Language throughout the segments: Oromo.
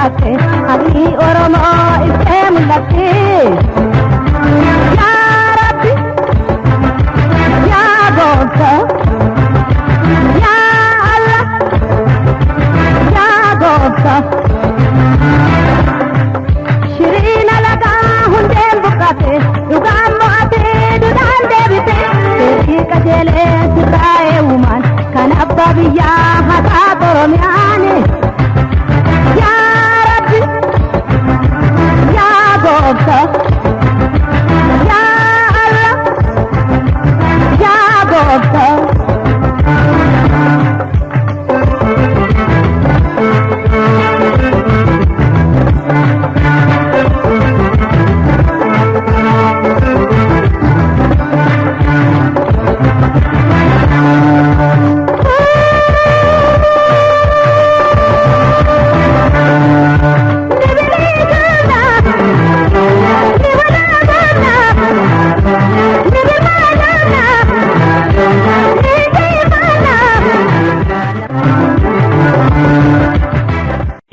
Jiraatte haqni Oromoo ibsee mul'atte. Yaa Rabbi, yaa Gooftaa, yaa Allah, yaa Gooftaa. Shiriina lagaa hundeen buqqate, dhugaan mo'atee dudhaan deebite, seerri qajeelee sirraa'ee uumaan kan abbaa biyyaa haqaa Oromiyaani. Yaa Rabbi, yaa Gooftaa, yaa Allah, yaa Gooftaa.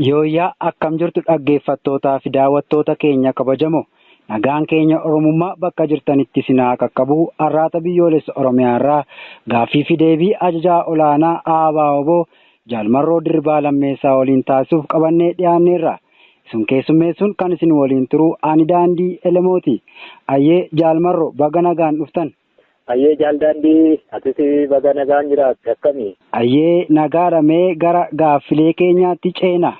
Yooyyaa, akkam jirtu dhaggeeffattootaa fi daawwattoota keenya kabajamoo? Nagaan keenya Oromummaa bakka jirtanitti isin haa qaqqabu. Arraata Biyyoolessa Oromiyaa irraa gaaffii fi deebii ajajaa olaanaa ABO Jaalmarroo Dirribaa Lammeessaa waliin taasisuuf qabannee dhiyaanneerra. Isin keessummeessuun kan isin waliin turu ani Daandii Elemooti. Ayyee Jaalmarroo, baga nagaan dhuftan. Ayyee Jaal Daandii, atis baga nagaan jiraatte, akkami? Ayyee, nagaadha. Mee gara gaaffilee keenyaatti ceena.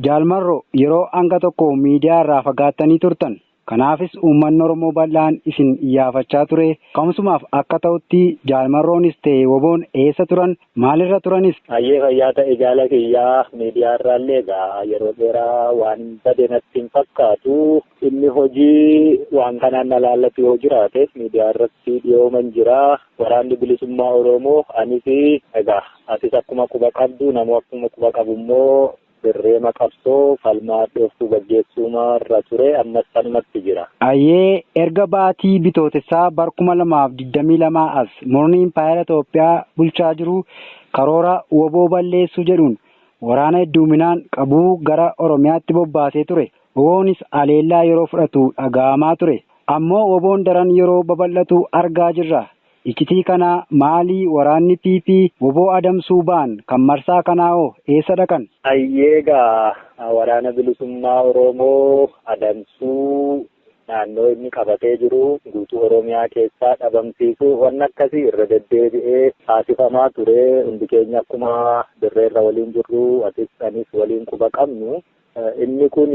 Jaalmarroo, yeroo hanga tokko miidiyaa irraa fagaattanii turtan. Kanaafis uummanni Oromoo bal'aan isin iyyaafachaa ture. Ka'umsumaaf akka ta'utti, Jaalmarroonis ta'e WBOn eessa turan? Maalirra turanis? Ayyee, fayyaa ta'e jaala kiyyaa. Miidiyaa irraallee egaa yeroo dheeraa waan hin bade natti hin fakkaatu. Inni hojii waan kanaan na laallatu yoo jiraate, miidiyaa irratti dhiyooman jira. Waraanni Bilisummaa Oromoo, anis egaa atis akkuma quba qabdu, namoo akkuma quba qabu immoo, dirreema qabsoo falmaa dhooftuu gaggeessuumarra ture, ammas sanumatti jira. Ayyee, erga baatii Bitootessaa bar 2022 as murni impaayera Itoophiyaa bulchaa jiru karoora WBO balleessuu jedhuun waraana hedduminaan qabuu gara Oromiyaatti bobbaasee ture. WBOnis aleellaa yeroo fudhatu dhaga'amaa ture. Ammoo WBOn daran yeroo babal'atu argaa jirra. Iccitii kanaa maalii? Waraanni PP WBO adamsuu ba'an kan marsaa kanaa hoo eessa dhaqan? Ayyeegaa, Waraana Bilisummaa Oromoo adamsuu, naannoo inni qabatee jiru guutuu Oromiyaa keessaa dhabamsiisuu, wanni akkasii irra deddeebi'ee taasifamaa ture. Hundi keenya akkuma dirreerra waliin jirru, atis anis waliin quba qabnu, inni kun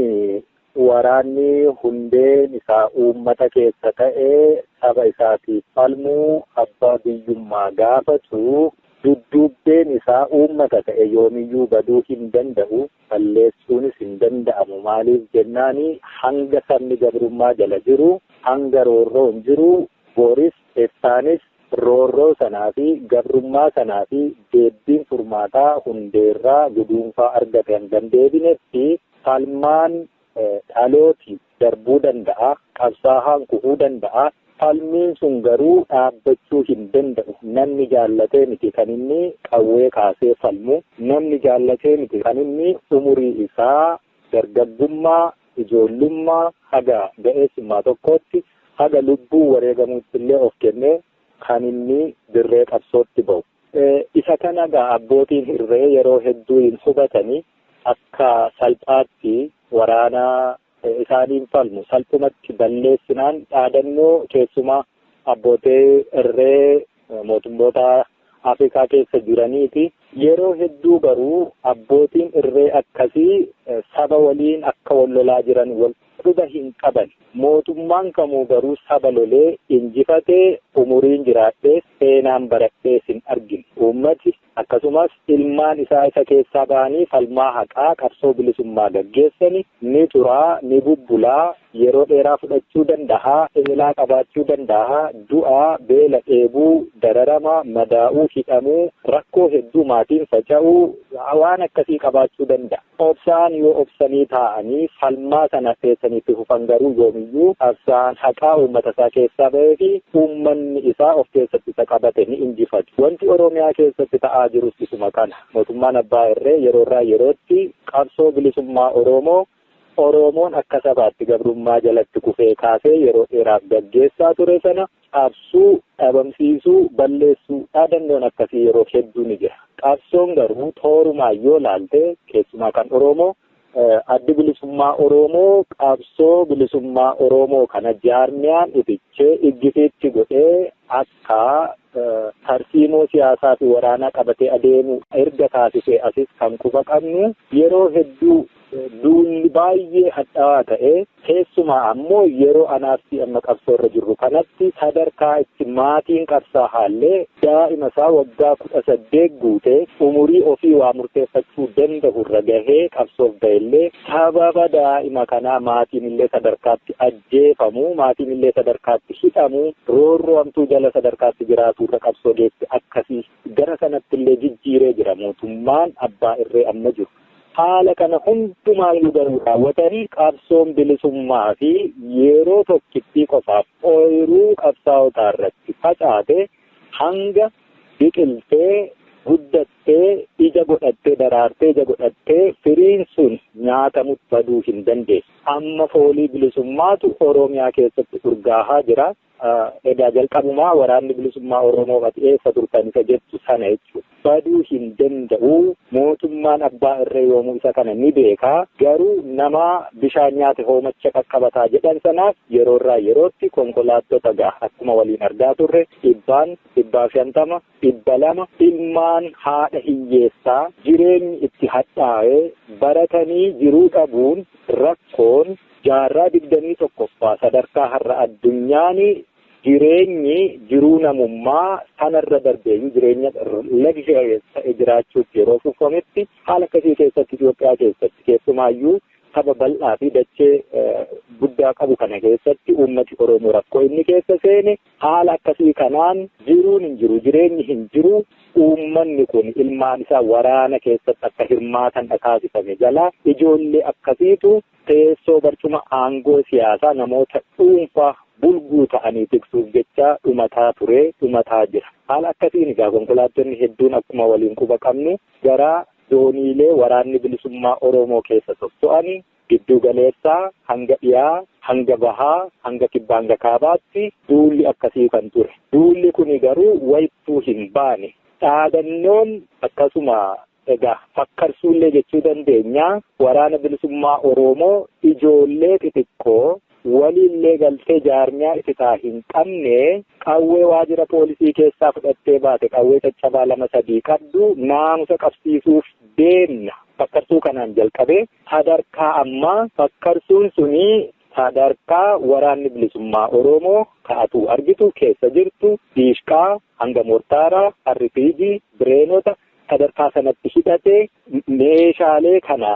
waraanni hundeen isaa uummata keessa ta'e, saba isaatiif falmuu, abbaa biyyummaa gaafatu, dudduubbeen isaa uummata ta'e yoomiyyuu baduu hin danda'u, balleessuunis hin danda'amu. Maaliif jennaani, hanga sabni gabrummaa jala jiru, hanga roorroon jiru, boris iftaanis roorroo sanaa fi gabrummaa sanaa fi deebbiin furmaataa hundeerraa guduunfaa argate hanga hin deebinetti, falmaan dhalooti darbuu danda'a, qabsaahaan kufuu danda'a. Falmiin sun garuu dhaabbachuu hin danda'u. Namni jaallatee miti kan inni qawwee kaasee falmu. Namni jaallatee miti kan inni umurii isaa dargaggummaa, ijoollummaa haga ga'eessummaa tokkootti, haga lubbuu wareegamuutti illee of kennee kan inni dirree qabsootti ba'u. Isa kana egaa abbootiin hirree yeroo hedduu hin hubatanii, akka salphaatti waraana isaaniin falmu salphumatti balleessinaan dhaadannoo keessumaa abbootee irree mootummoota Afrikaa keessa jiraniiti. Yeroo hedduu garuu abbootiin irree akkasii saba waliin akka wal lolaa jiran wal quba hin qaban. Mootummaan kamuu garuu saba lolee injifatee umuriin jiraadhees seenaan baradhees hin argine. Uummati akkasumas ilmaan isaa isa keessaa ba'anii falmaa haqaa qabsoo bilisummaa gaggeessani ni turaa, ni bubbulaa. Yeroo dheeraa fudhachuu danda'a, eelaa qabaachuu danda'a, du'a, beela, dheebuu, dararama, madaa'uu, hidhamuu, rakkoo hedduu maatiin faca'uu waan akkasii qabaachuu danda'a. Obsaan yoo obsanii taa'anii falmaa sana teessaniitti fufan garuu yoomiyyuu qabsaan haqaa uummata isaa keessaa bahee fi uummanni isaa of keessatti isa qabate ni injifatu. Wanti Oromiyaa keessatti ta'aa jirus isuma kana. Mootummaan abbaa irree yeroorraa yerootti qabsoo bilisummaa Oromoo Oromoon akka sabaatti gabrummaa jalatti kufee kaasee yeroo dheeraaf gaggeessaa ture sana cabsuu, dhabamsiisuu, balleessuu dhaadannoon akkasii yeroo hedduu ni jira. Qabsoon garuu toorumaan yoo laalte keessumaa kan Oromoo addi bilisummaa Oromoo qabsoo bilisummaa Oromoo kana jaarmiyaan itichee iggisiitti godhee akka tarsiimoo siyaasaa fi waraanaa qabatee adeemu erga taasisee asis kan quba qabnu yeroo hedduu duulli baay'ee hadhaawaa ta'e keessumaa ammoo yeroo anaaf amma qabsoo irra jirru kanatti sadarkaa itti maatiin qabsaa'aallee daa'ima isaa waggaa 18 guutee umurii ofii waa murteeffachuu danda'u irra gahee qabsoof ba'ellee sababa daa'ima kanaa maatiin illee sadarkaatti ajjeefamu, maatiin illee sadarkaatti hidhamu, roorroo hamtuu jala sadarkaatti jiraatu irra qabsoo geesse akkasii gara sanatti illee jijjiiree jira mootummaan abbaa irree amma jiru. Haala kana hundumaayyuu garuu raawwatanii qabsoon bilisummaa fi yeroo tokkittii qofaaf ooyiruu qabsaa'otaa irratti facaate hanga biqiltee guddattee ija godhattee daraartee ija godhattee firiin sun nyaatamutti baduu hin dandeessu. Amma foolii bilisummaatu Oromiyaa keessatti urgaahaa jira. Egaa jalqabumaa waraanni bilisummaa Oromoo ati eessa turtan isa jettu sana jechuudha. Baduu hin danda'u. Mootummaan abbaa irree yoomuu isa kana ni beeka. Garuu nama bishaan nyaate hoomacha qaqqabataa jedhan sanaaf yeroorraa yerootti konkolaattota gaa akkuma waliin argaa turre dhibbaan, 150, 200 ilmaan haadha hiyyeessaa jireenyi itti hadhaa'ee baratanii jiruu dhabuun rakkoon jaarraa 21ffaa sadarkaa har'a addunyaan jireenyi jiruu namummaa sanarra darbeeyyuu jireenya luxurious ta'e jiraachuuf yeroo fufametti haala akkasii keessatti Itoophiyaa keessatti keessumaayyuu saba bal'aa fi dachee guddaa qabu kana keessatti uummati Oromoo rakkoo inni keessa seene haala akkasii kanaan jiruun hin jiru, jireenyi hin jiru. Uummanni kun ilmaan isaa waraana keessatti akka hirmaatan taasifame jala ijoollee akkasiitu teessoo barcuma aangoo siyaasaa namoota dhuunfaa bulguu ta'anii tiksuuf jecha dhumataa ture, dhumataa jira. Haala akkasiin egaa konkolaattonni hedduun akkuma waliin quba qabnu gara zooniilee waraanni bilisummaa Oromoo keessa socho'anii gidduu galeessaa hanga dhiyaa, hanga bahaa, hanga kibbaa, hanga kaabaatti duulli akkasii kan ture. Duulli kuni garuu wayittuu hin baane. Dhaadannoon akkasuma egaa fakkarsuullee jechuu dandeenya waraana bilisummaa Oromoo ijoollee xixiqqoo waliillee galtee jaarmiyaa ititaa hin qabne qawwee waajjira poolisii keessaa fudhattee baate qawwee caccabaa 2-3 qabdu naamusa qabsiisuuf deemna. Fakkarsuu kanaan jalqabee sadarkaa ammaa fakkarsuun suni sadarkaa waraanni bilisummaa Oromoo ka'atu argitu keessa jirtu diishqaa hanga mortaaraa, arripiijii, bireenota sadarkaa sanatti hidhatee meeshaalee kana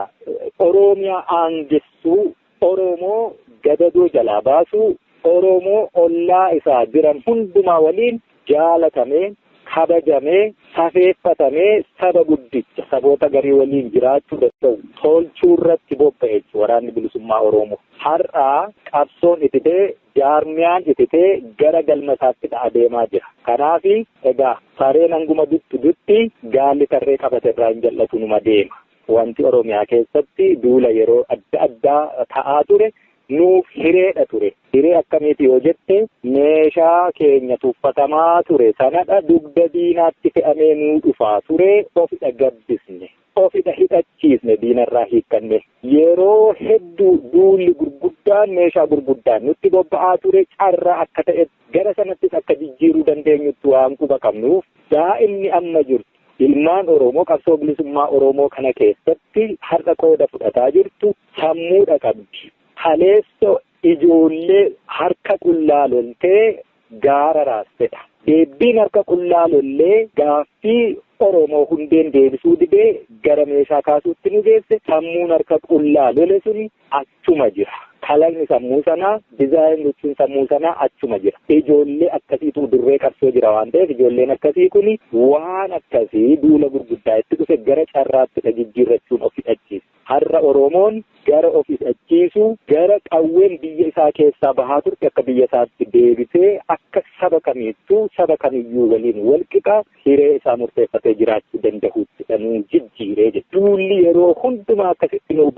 Oromiyaa aangessuu, Oromoo gadadoo jalaa baasuu, Oromoo ollaa isaa jiran hundumaa waliin jaalatamee, kabajamee, safeeffatamee saba guddicha saboota garii waliin jiraachuu danda'u tolchuu irratti bobba'e jechuudha waraanni bilisummaa Oromoo. Har'aa qabsoon ititee jaarmiyaan ititee gara galma isaatti adeemaa jira. Kanaaf egaa sareen hanguma duttu dutti gaalli tarree qabate irraa hin jal'atu numa deema. Wanti Oromiyaa keessatti duula yeroo adda addaa ta'aa ture nuuf hireedha ture. Hiree akkamiiti yoo jette meeshaa keenya tuffatamaa ture sanadha dugda diinaatti fe'amee nuu dhufaa ture ofidha gabbisne. Ofidha hidhachiisne diinarraa hiikkanne. Yeroo hedduu duulli gurguddaan meeshaa gurguddaan nutti bobba'aa ture carraa akka ta'e gara sanattis akka jijjiiruu dandeenyutti waan quba qabnuuf daa'imni amma jirtu ilmaan Oromoo qabsoo bilisummaa Oromoo kana keessatti har'a qooda fudhataa jirtu sammuudha qabdi. Kaleessoo ijoollee harka qullaa loltee gaara raastedha. Deebbiin harka qullaa lollee gaaffii Oromoo hundeen deebisuu didee gara meeshaa kaasuutti nu geesse sammuun harka qullaa lole suni achuma jira. Kalaqni sammuu sanaa, dizaayin gochuun sammuu sanaa achuma jira. Ijoollee akkasiitu dirree qabsoo jira waan ta'eef ijoolleen akkasii kun waan akkasii duula gurguddaa itti dhufe gara carraattidha jijjiirrachuun of hidhachiisa. Har'a Oromoon gara of hidhachiisu, gara qawween biyya isaa keessaa bahaa turte akka biyya isaatti deebisee akka saba kamiittuu saba kamiyyuu waliin wal qixa hiree isaa murteeffatee jiraachuu danda'utti nu jijjiiree jira. Duulli yeroo hundumaa akkasitti nu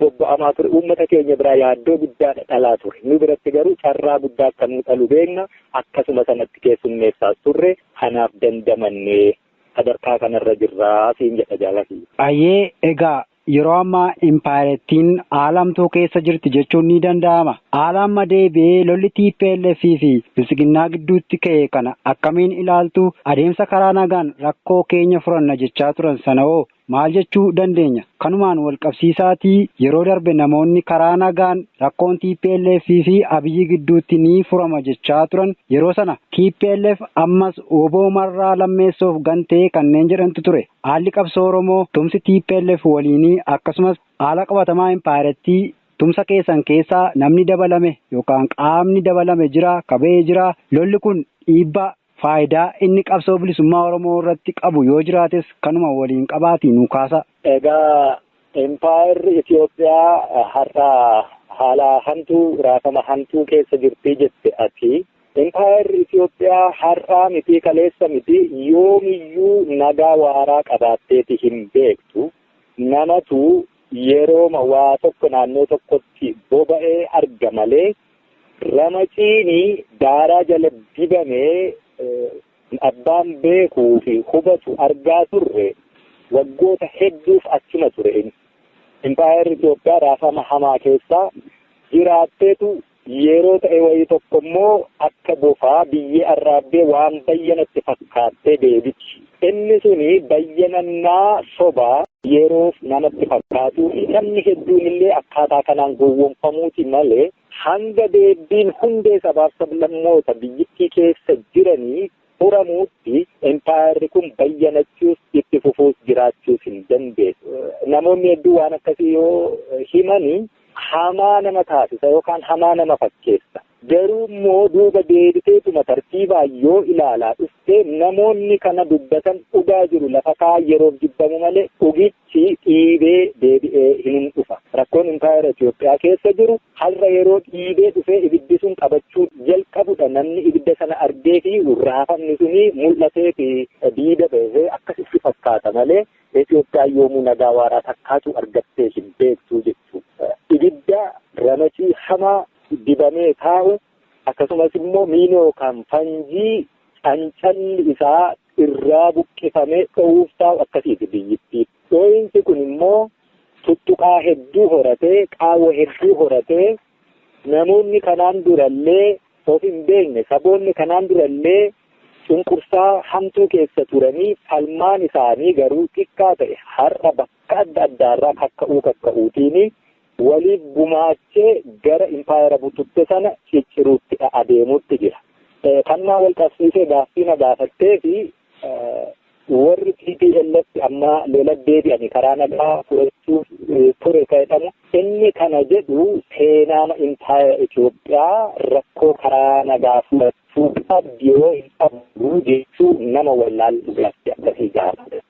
bobba'amaa ture uummata keenya biraa yaaddoo guddaadha dhalaa ture. Nu biratti garuu carraa guddaa akka nu dhalu beekna akkasuma sanatti keessummeessaas turre kanaaf dandamannee sadarkaa kanarra jirraa siin jedha jaalati. Ayyee egaa yeroo ammaa impaayirettiin haala hamtuu keessa jirti jechuun ni danda'ama. Haala amma deebi'ee lolli TPLF fi Bilisiginnaa gidduutti ka'e kana akkamiin ilaaltu adeemsa karaa nagaan rakkoo keenya furanna jechaa turan sana hoo maal jechuu dandeenya? Kanumaan wal qabsiisaatii yeroo darbe namoonni karaa nagaan rakkoon TPLF fi Abiyyi gidduutti ni furama jechaa turan yeroo sana TPLF ammas oboo marraa lammeessoof gantee kanneen jedhantu ture. Haalli qabsoo Oromoo tumsi TPLF waliinii akkasumas haala qabatamaa impaayirettii tumsa keessan keessaa namni dabalame yookaan qaamni dabalame jira kabee jira lolli kun dhiibbaa faayidaa inni qabsoo bilisummaa Oromoo irratti qabu yoo jiraates kanuma waliin qabaatii nu kaasa. Egaa impaayerri Itoophiyaa har'a haala hamtuu raafama hamtuu keessa jirti jette ati. Impaayerri Itoophiyaa har'aa miti kaleessa miti yoomiyyuu nagaa waaraa qabaatteeti hin beektu. Namatu yerooma waa tokko naannoo tokkotti boba'ee arga malee ramaciini daaraa jala dibamee abbaan beekuu fi hubatu argaa turre waggoota hedduuf achuma ture inni. Impaayerri Itoophiyaa raafama hamaa keessaa jiraatteetu yeroo ta'e wayii tokko immoo akka bofaa biyyee arraabbee waan bayyanatti fakkaattee deebiti. Inni suni bayyanannaa sobaa yeroof namatti fakkaatuu fi namni hedduun illee akkaataa kanaan gowwoomfamuuti malee hanga deebiin hundee sabaaf sablammoota biyyittii keessa jiranii furamuutti impaayerri kun bayyanachuus itti fufuus jiraachuus hin dandeessu. Namoonni hedduu waan akkasii yoo himanii hamaa nama taasisa yookaan hamaa nama fakkeessa. Garuu immoo duuba deebiteetuma tartiibaan yoo ilaalaa dhuftee namoonni kana dubbatan dhugaa jiru lafa kaa yeroof jibbamu malee dhugichi dhiibee deebi'ee hin dhufa. Rakkoon impaayera Itoophiyaa keessa jiru har'a yeroo dhiibee dhufee ibiddi sun qabachuu jalqabudha. Namni ibidda sana argee fi raafamni suni mul'atee fi diida bahee akkasitti fakkaata malee Itoophiyaan yoomuu nagaa waaraa takkaatu argattee hin beektu jechuudha. Ibidda ramacii hamaa dibamee taa'u akkasumas immoo miinoo yookaan fanjii cancalli isaa irraa buqqifamee dho'uuf taa'u akkasiiti biyyittii. Dho'iinsi kun immoo tuttuqaa hedduu horatee qaawwa hedduu horatee namoonni kanaan durallee of hin beekne saboonni kanaan durallee cunqursaa hamtuu keessa turanii falmaan isaanii garuu xiqqaa ta'e har'a bakka adda addaarraa kakka'uu kakka'uutiin waliif gumaachee gara impaayera bututte sana cicciruutti adeemuutti jira. Kannaa wal qabsiisee gaaffii na gaafattee fi warri TPLF amma lola deebi'anii karaa nagaa furachuuf ture jedhamu inni kana jedhu seenaa impaayera Itoophiyaa rakkoo karaa nagaa furachuu qabdi yoo hin qabdu jechuu nama wallaallu gaaffii akkasii gaafata.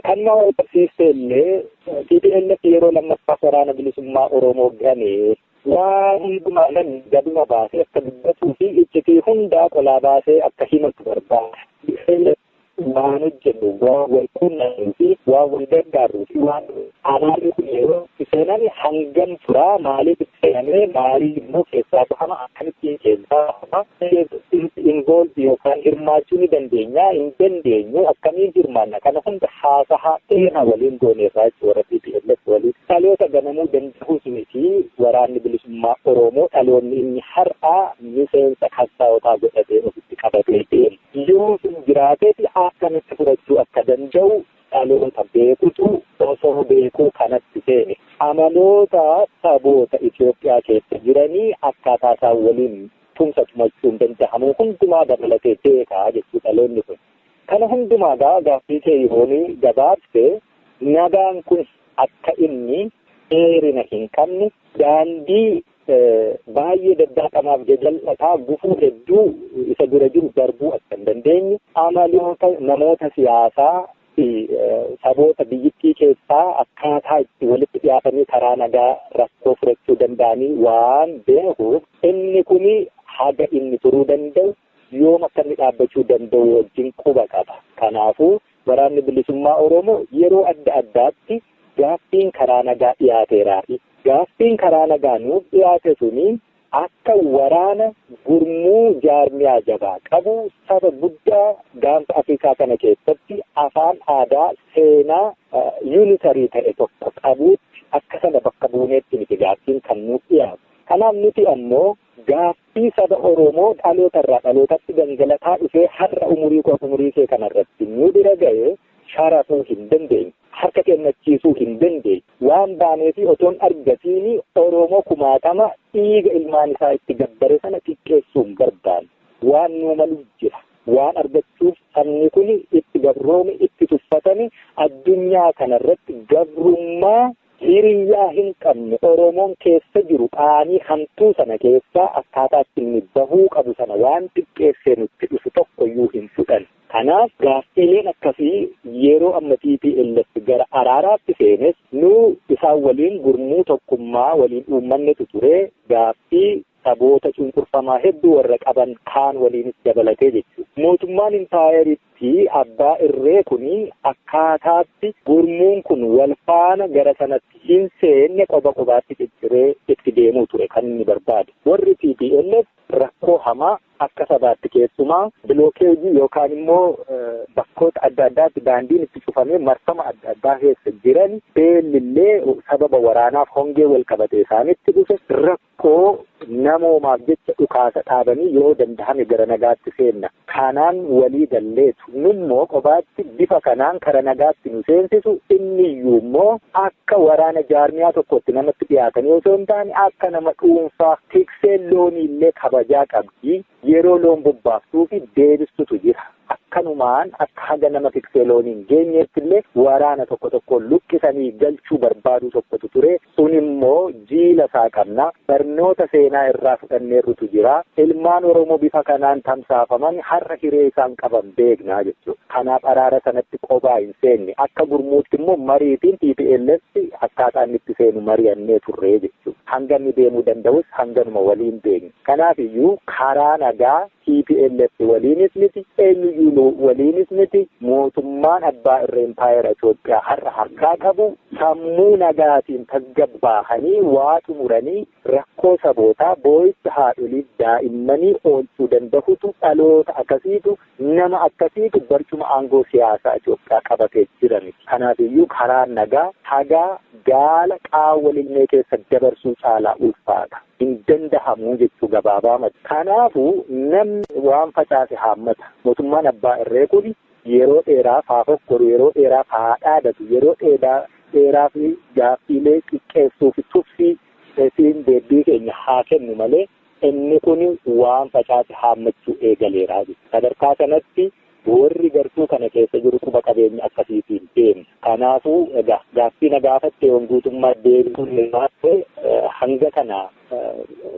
Kannaa wal qabsiistee illee TPLF yeroo lammaffaaf waraana bilisummaa Oromoo ganee waan hundumaa namni gaduma baasee akka dubbatuu fi iccitii hundaa qolaa baasee akka himatu barbaada. Waan hojjennu waan wal quunnamuu fi waan wal gargaaruu fi waan araarri kun yeroo itti seename hangam turaa maaliif itti seename maaliif immoo keessaa bahama akkamittiin keessaa bahama involve yookaan hirmaachuu ni dandeenya hin dandeenyu akkamiin hirmaanna kana hunda haasahaa dheeraa waliin gooneerraa jechuudha warra TPLF waliin dhaloota ganamuu danda'us miti waraanni bilisummaa Oromoo dhaloonni inni har'aa miseensa qabsaa'otaa godhatee ofitti qabatee deema. Yoo sun jiraateeti akkamitti fudhachuu akka danda'u dhaloota beekutu osoo beekuu kanatti seene. Amaloota saboota Itoophiyaa keessa jiranii akkaataa isaan waliin Tumsa tumachuu hin danda'amu hundumaa dabalatee beekaa jechuudha dhaloonni kun. Kana hundumaa gaa gaaffii kee yoonii gabaabse, nagaan kun akka inni dheerina hin qabne, daandii baay'ee daddaaqamaaf jajal'ataa gufuu hedduu isa dura jiru darbuu akka hin dandeenye, amaloota namoota siyaasaa fi saboota biyyittii keessaa akkaataa itti walitti dhiyaatanii karaa nagaa rakkoo furachuu danda'anii waan beekuuf, inni kun haga inni turuu danda'u, yoom akka inni dhaabbachuu danda'u wajjin quba qaba. Kanaafuu Waraanni Bilisummaa Oromoo yeroo adda addaatti gaaffiin karaa nagaa dhiyaateeraafi. Gaaffiin karaa nagaa nuuf dhiyaate suni akka waraana gurmuu jaarmiyaa jabaa qabu, saba guddaa gaanfa Afrikaa kana keessatti afaan, aadaa, seenaa unitary ta'e tokko qabuutti akka sana bakka buuneetti miti gaaffiin kan nuuf dhiyaatu. Kanaaf nuti ammoo gaaffii saba Oromoo dhaloota irraa dhalootatti gangalataa dhufee har'a umurii koo umurii kee kanarratti nu bira ga'e sharafuu hin dandeenye. Harka kennachiisuu hin dandeenye. Waan baaneefi otoon argatiini Oromoo kumaatama dhiiga ilmaan isaa itti gabbare sana xiqqeessuu hin barbaannu. Waan nuu malu jira. Waan argachuuf sabni kun itti gabroome, itti tuffatame, addunyaa kanarratti gabrummaa hiriyyaa hin qabne Oromoon keessa jiru qaanii hamtuu sana keessaa akkaataa itti inni bahuu qabu sana waan xiqqeessee nutti dhufu tokkoyyuu hin fudhannu. Kanaaf gaaffiileen akkasii yeroo amma tplf gara araaraatti seenes nu isaan waliin gurmuu tokkummaa waliin uummannetu ture, gaaffii saboota cunqurfamaa hedduu warra qaban kaan waliinis dabalatee jechuudha. Mootummaan impaayerittii abbaa irree kun akkaataatti gurmuun kun wal faana gara sanatti hin seenne qoba qobaatti cicciree itti deemuu ture kan inni barbaade. Warri tplf rakkoo hamaa akka sabaatti keessumaa bilookeejii yookaan immoo bakkoota adda addaatti daandiin itti cufamee marfama adda addaa keessa jiran, beellillee sababa waraanaaf hongee wal qabate isaanitti dhufe, rakkoo namoomaaf jecha dhukaasa dhaabanii yoo dandahame gara nagaatti seenna. Kanaan walii galleetu. Nummoo qobaatti bifa kanaan kara nagaatti nu seensisu, inniyyuu immoo akka waraana jaarmiyaa tokkotti namatti dhiyaatanii osoo hin taane akka nama dhuunfaa, tikseen looniillee kabajaa qabdi, yeroo loon bobbaaftuu fi deebistutu jira. Akkanumaan akka haga nama tiksee loonii hin geenyeetti illee waraana tokko tokkoon luqqisanii galchuu barbaaduu tokkotu ture. Sun immoo jiila isaa qabna. Barnoota seenaa irraa fudhanneerrutu jira. Ilmaan Oromoo bifa kanaan tamsaafaman har'a hiree isaan qaban beekna jechuudha. Kanaaf araara sanatti qobaa hin seenne. Akka gurmuutti immoo mariitiin tplf akkaataa inni itti seenu mari'annee turre jechuudha. Hanga inni deemuu danda'us hanganuma waliin beekna. Kanaaf iyyuu karaa nagaa tplf waliinis miti, eenyuyyuu waliinis miti, mootummaan abbaa irree impaayera Itoophiyaa har'a harkaa qabu sammuu nagaatiin tasgabbaahanii waa xumuranii rakkoo sabootaa, boo'icha haadholiif daa'immanii oolchuu dandahutu, dhaloota akkasiitu, nama akkasiitu barcuma aangoo siyaasaa Itoophiyaa qabatee jira miti. Kanaaf iyyuu karaan nagaa hagaa gaala qaawwa lilmee keessa dabarsuu caalaa ulfaata. Hin dandahamu jechuu gabaabaamatti. Kanaafuu namni waan facaase haammata. Mootummaan abbaa irree kun yeroo dheeraaf haa fokkoru, yeroo dheeraaf haa dhaadatu, yeroo dheeraaf gaaffiilee xiqqeessuu fi tuffii siin deebbii keenya haa kennu malee inni kun waan facaase haammachuu eegaleera jechuudha. Sadarkaa sanatti warri gartuu kana keessa jiru quba qabeenya akkasiitiin deemna. Kanaafuu egaa gaaffii na gaafatte yoon guutummaa deebisuun hirmaatte hanga kana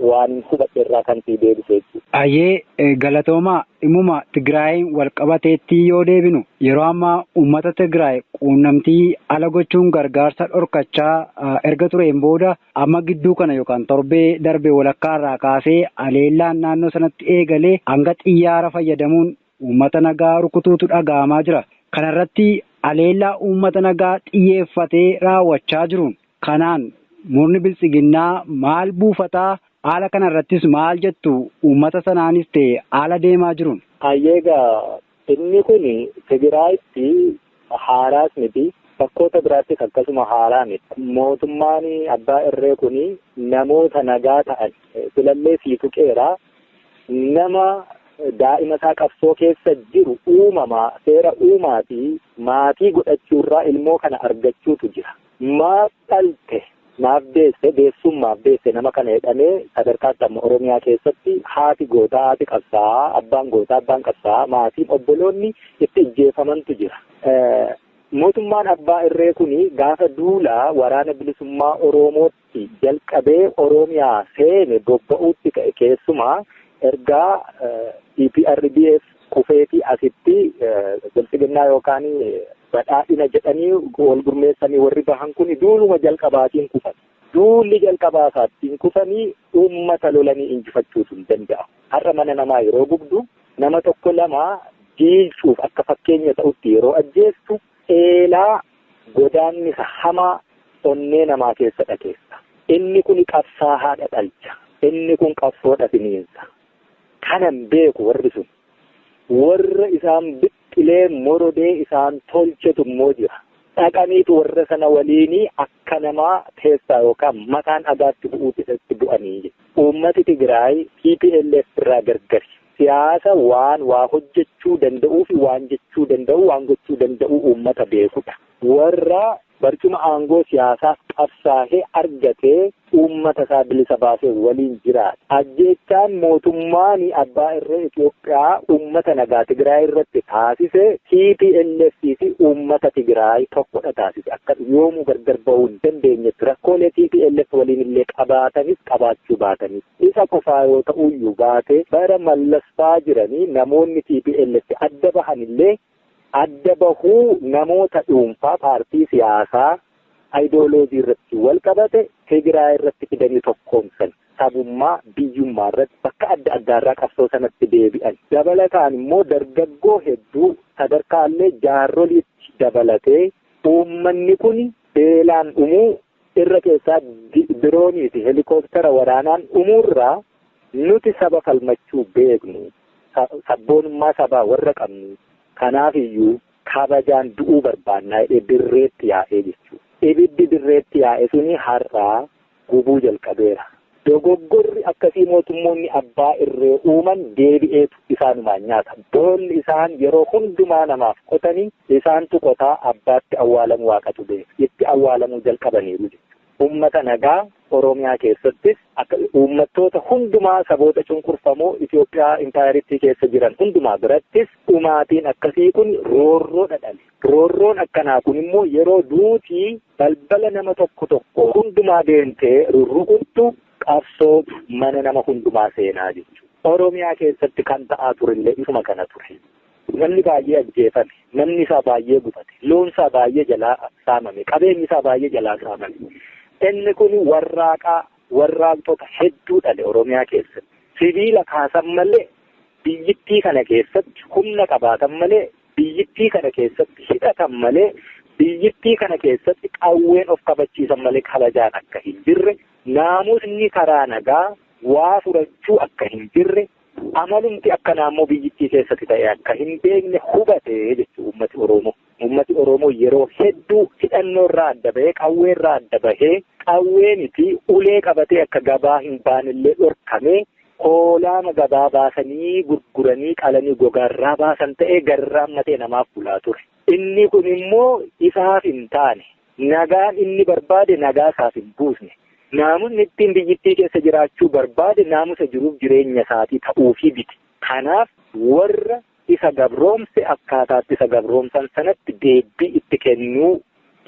waan hubadhe irraa kan sii deebise jechuudha. Ayyee, galatoomaa. Dhimuma Tigraayiin wal qabateetti yoo deebinu, yeroo ammaa uummata Tigraay quunnamtii ala gochuun gargaarsa dhorkachaa erga tureen booda amma gidduu kana yookaan torbee darbe walakkaa irraa kaasee haleellaan naannoo sanatti eegalee hanga xiyyaara fayyadamuun uummata nagaa rukutuutu dhaga'amaa jira. Kanarratti haleellaa uummata nagaa xiyyeeffatee raawwachaa jiruun kanaan murni biltsiginnaa maal buufataa? Haala kanarrattis maal jettu uummata sanaanis ta'e haala deemaa jiruun? Egaa inni kun Tigraayitti haaraas miti, bakkoota biraattis akkasuma haaraa miti. Mootummaan abbaa irree kun namoota nagaa ta'an filallee sii tuqeera. Nama daa'ima isaa qabsoo keessa jiru uumamaa seera uumaa fi maatii godhachuurraa ilmoo kana argachuutu jira. Maaf dhalte? Naaf deesse, deessummaaf deesse nama kana jedhamee sadarkaatti amma Oromiyaa keessatti haati gootaa, haati qabsaa'aa, abbaan gootaa, abbaan qabsaa'aa, maatiin, obboloonni itti ijjeefamantu jira. Mootummaan abbaa irree kuni gaafa duulaa waraana bilisummaa Oromootti jalqabee Oromiyaa seene bobba'uutti ka'e, keessumaa ergaa EPRDF kufeetii asitti bilxiginnaa yookaan badhaadhina jedhanii wal gurmeessanii warri bahan kun duuluma jalqabaatiin kufan. Duulli jalqabaa isaattiin kufanii uummata lolanii injifachuutu hin danda'amu. Har'a mana namaa yeroo gubdu, nama tokko lama jiilchuuf akka fakkeenya ta'utti yeroo ajjeestu, eelaa godaannisa hamaa onnee namaa keessa dhakeessa. Inni kun qabsaa'aadha dhalcha. Inni kun qabsoodha finiinsa. Kanan beeku warri sun. Warra isaan bixxilee morodee isaan tolchetu immoo jira. Dhaqaniitu warra sana waliinii akka namaa teessaa yookaan mataan dhagaatti bu'uutti itti bu'anii. Uummati Tigraay TPLF irraa gargari. Siyaasa waan waa hojjechuu danda'uu fi waan jechuu danda'u, waan gochuu danda'u uummata beekudha. Warra barcuma aangoo siyaasaaf qabsaa'ee argatee uummata isaa bilisa baasee waliin jiraata. Ajjeechaan mootummaan abbaa irree Itoophiyaa uummata nagaa Tigraay irratti taasise TPLF fi uummata Tigraay tokkodha taasise. Akka yoomuu gargar bahuu hin dandeenyetti rakkoolee TPLF waliin illee qabaatanis qabaachuu baatanis. Isa qofaa yoo ta'uyyuu baate, bara Mallasfaa jiranii namoonni TPLF adda bahanillee adda bahuu namoota dhuunfaa, paartii siyaasaa, ayidooloojii irratti wal qabate Tigraay irratti fidanii tokkoomsan. Sabummaa, biyyummaa irratti bakka adda addaarraa qabsoo sanatti deebi'an. Dabalataan immoo dargaggoo hedduu sadarkaallee jaarroliitti dabalatee uummanni kun beelaan dhumuu irra keessaa diroonii fi helikooптara waraanaan dhumuurraa, nuti saba falmachuu beeknu, sabboonummaa sabaa warra qabnu, kanaaf iyyuu kabajaan du'uu barbaannaa jedhee dirreetti yaa'ee jechuudha. Ibiddi dirreetti yaa'e suni har'aa gubuu jalqabeera. Dogoggorri akkasii mootummoonni abbaa irree uuman deebi'eetu isaanumaan nyaata. Boolli isaan yeroo hundumaa namaaf qotanii isaantu qotaa abbaatti awwaalamu waaqatu beeka. Itti awwaalamuu jalqabaniiru jechuudha. Uummata nagaa Oromiyaa keessattis akka uummattoota hundumaa, saboota cunqurfamoo Itoophiyaa impaayeritti keessa jiran hundumaa birattis dhumaatiin akkasii kun roorroo dhadhale. Roorroon akkanaa kun immoo yeroo duutii balbala nama tokko tokko hundumaa deemtee rurrukuttu, qabsootu mana nama hundumaa seenaa jechuudha. Oromiyaa keessatti kan ta'aa turellee isuma kana ture. Namni baay'ee ajjeefame, namni isaa baay'ee gubate, loon isaa baay'ee jalaa saamame, qabeenyi isaa baay'ee jalaa saamame. Inni kun warraaqaa warraaqxota hedduu dhale Oromiyaa keessatti. Sibiila kaasan malee biyyittii kana keessatti, humna qabaatan malee biyyittii kana keessatti, hidhatan malee biyyittii kana keessatti, qawween of kabachiisan malee kabajaan akka hin jirre, naamusni karaa nagaa waa furachuu akka hin jirre, amalumti akkanaa immoo biyyittii keessatti ta'e akka hin beekne hubate jechuudha uummati Oromoo. Uummati Oromoo yeroo hedduu hidhannoo irraa adda bahee, qawwee irraa adda bahee, qawwee miti ulee qabatee akka gabaa hin baanellee dhorkamee, hoolaama gabaa baasanii gurguranii qalanii gogaarraa baasan ta'ee garraammatee namaaf bulaa ture. Inni kun immoo isaaf hin taane. Nagaan inni barbaade nagaa isaaf hin buusne. Naamusni ittiin biyyittii keessa jiraachuu barbaade naamusa jiruuf jireenya isaatii ta'uufii biti. Kanaaf warra isa gabroomse akkaataatti isa gabroomsan sanatti deebbii itti kennuu,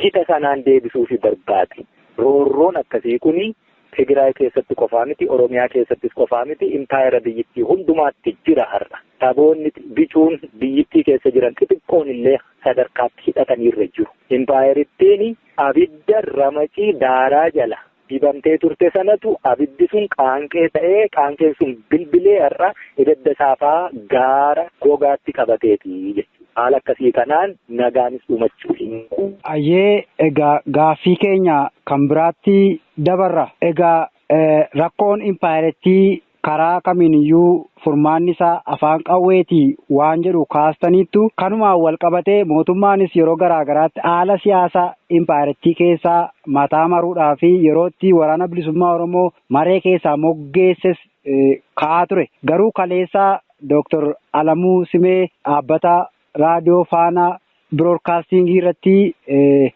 gita sanaan deebisuufi barbaade. Roorroon akkasii kuni Tigraay keessatti qofaa miti, Oromiyaa keessattis qofaa miti, impaayera biyyittii hundumaatti jira har'a. Saboonni bicuun biyyittii keessa jiran xixiqqoon illee sadarkaatti hidhataniirra jiru. Impaayerittiin abidda ramacii daaraa jala dibamtee turte sanatu abiddi sun qaanqee ta'ee, qaanqeen sun bilbilee har'a ibidda saafaa gaara gogaatti qabateeti jechuudha. Haala akkasii kanaan nagaanis dhumachuu hin Ayyee, egaa gaaffii keenya kan biraatti dabarra. Egaa rakkoon impaayerettii karaa kamiiniyyuu furmaanni isaa afaan qawweetii waan jedhu kaastaniittu, kanumaan wal qabatee mootummaanis yeroo garaa garaatti haala siyaasaa impaayerettii keessaa mataa maruudhaa fi yeroo itti waraana bilisummaa Oromoo maree keessaa moggeesses ka'aa ture. Garuu kaleessaa Dooktor Alamuu Simee dhaabbata raadiyoo Faanaa Biroodkaastingii irratti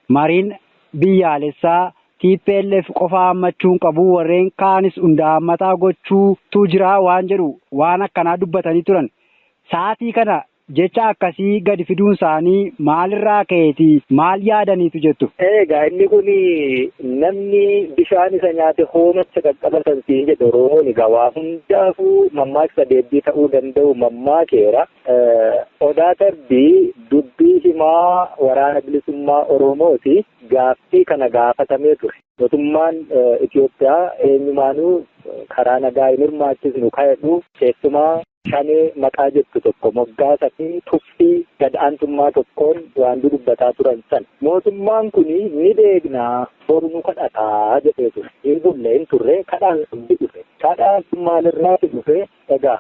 mariin biyyaalessaa TPLF qofa hammachuu hin qabu, warreen kaanis hunda hammataa gochuutu jira waan jedhu waan akkanaa dubbatanii turan. Sa'aatii kana jecha akkasii gadi fiduun isaanii maalirraa ka'eeti, maal yaadaniitu jettu? Egaa inni kun namni bishaan isa nyaate hoomacha qaqqabatan siin jedhe Oromoon. Egaa waa hundaafuu mammaaksa deebii ta'uu danda'u mammaakeera. Odaa Tarbii dubbii himaa Waraana Bilisummaa Oromooti, gaaffii kana gaafatamee ture. Mootummaan Itoophiyaa eenyumaanuu karaa nagaa hin hirmaachisnu ka'edhu, keessumaa Shanee maqaa jettu tokko moggaasa fi tuffii gad aantummaa tokkoon waan dudubbataa turan sana. Mootummaan kun ni beeknaa, boru nu kadhataa jedhee ture. Hin bulle, hin turre, kadhaan sun ni dhufe. Kadhaan sun maalirraati dhufe? Egaa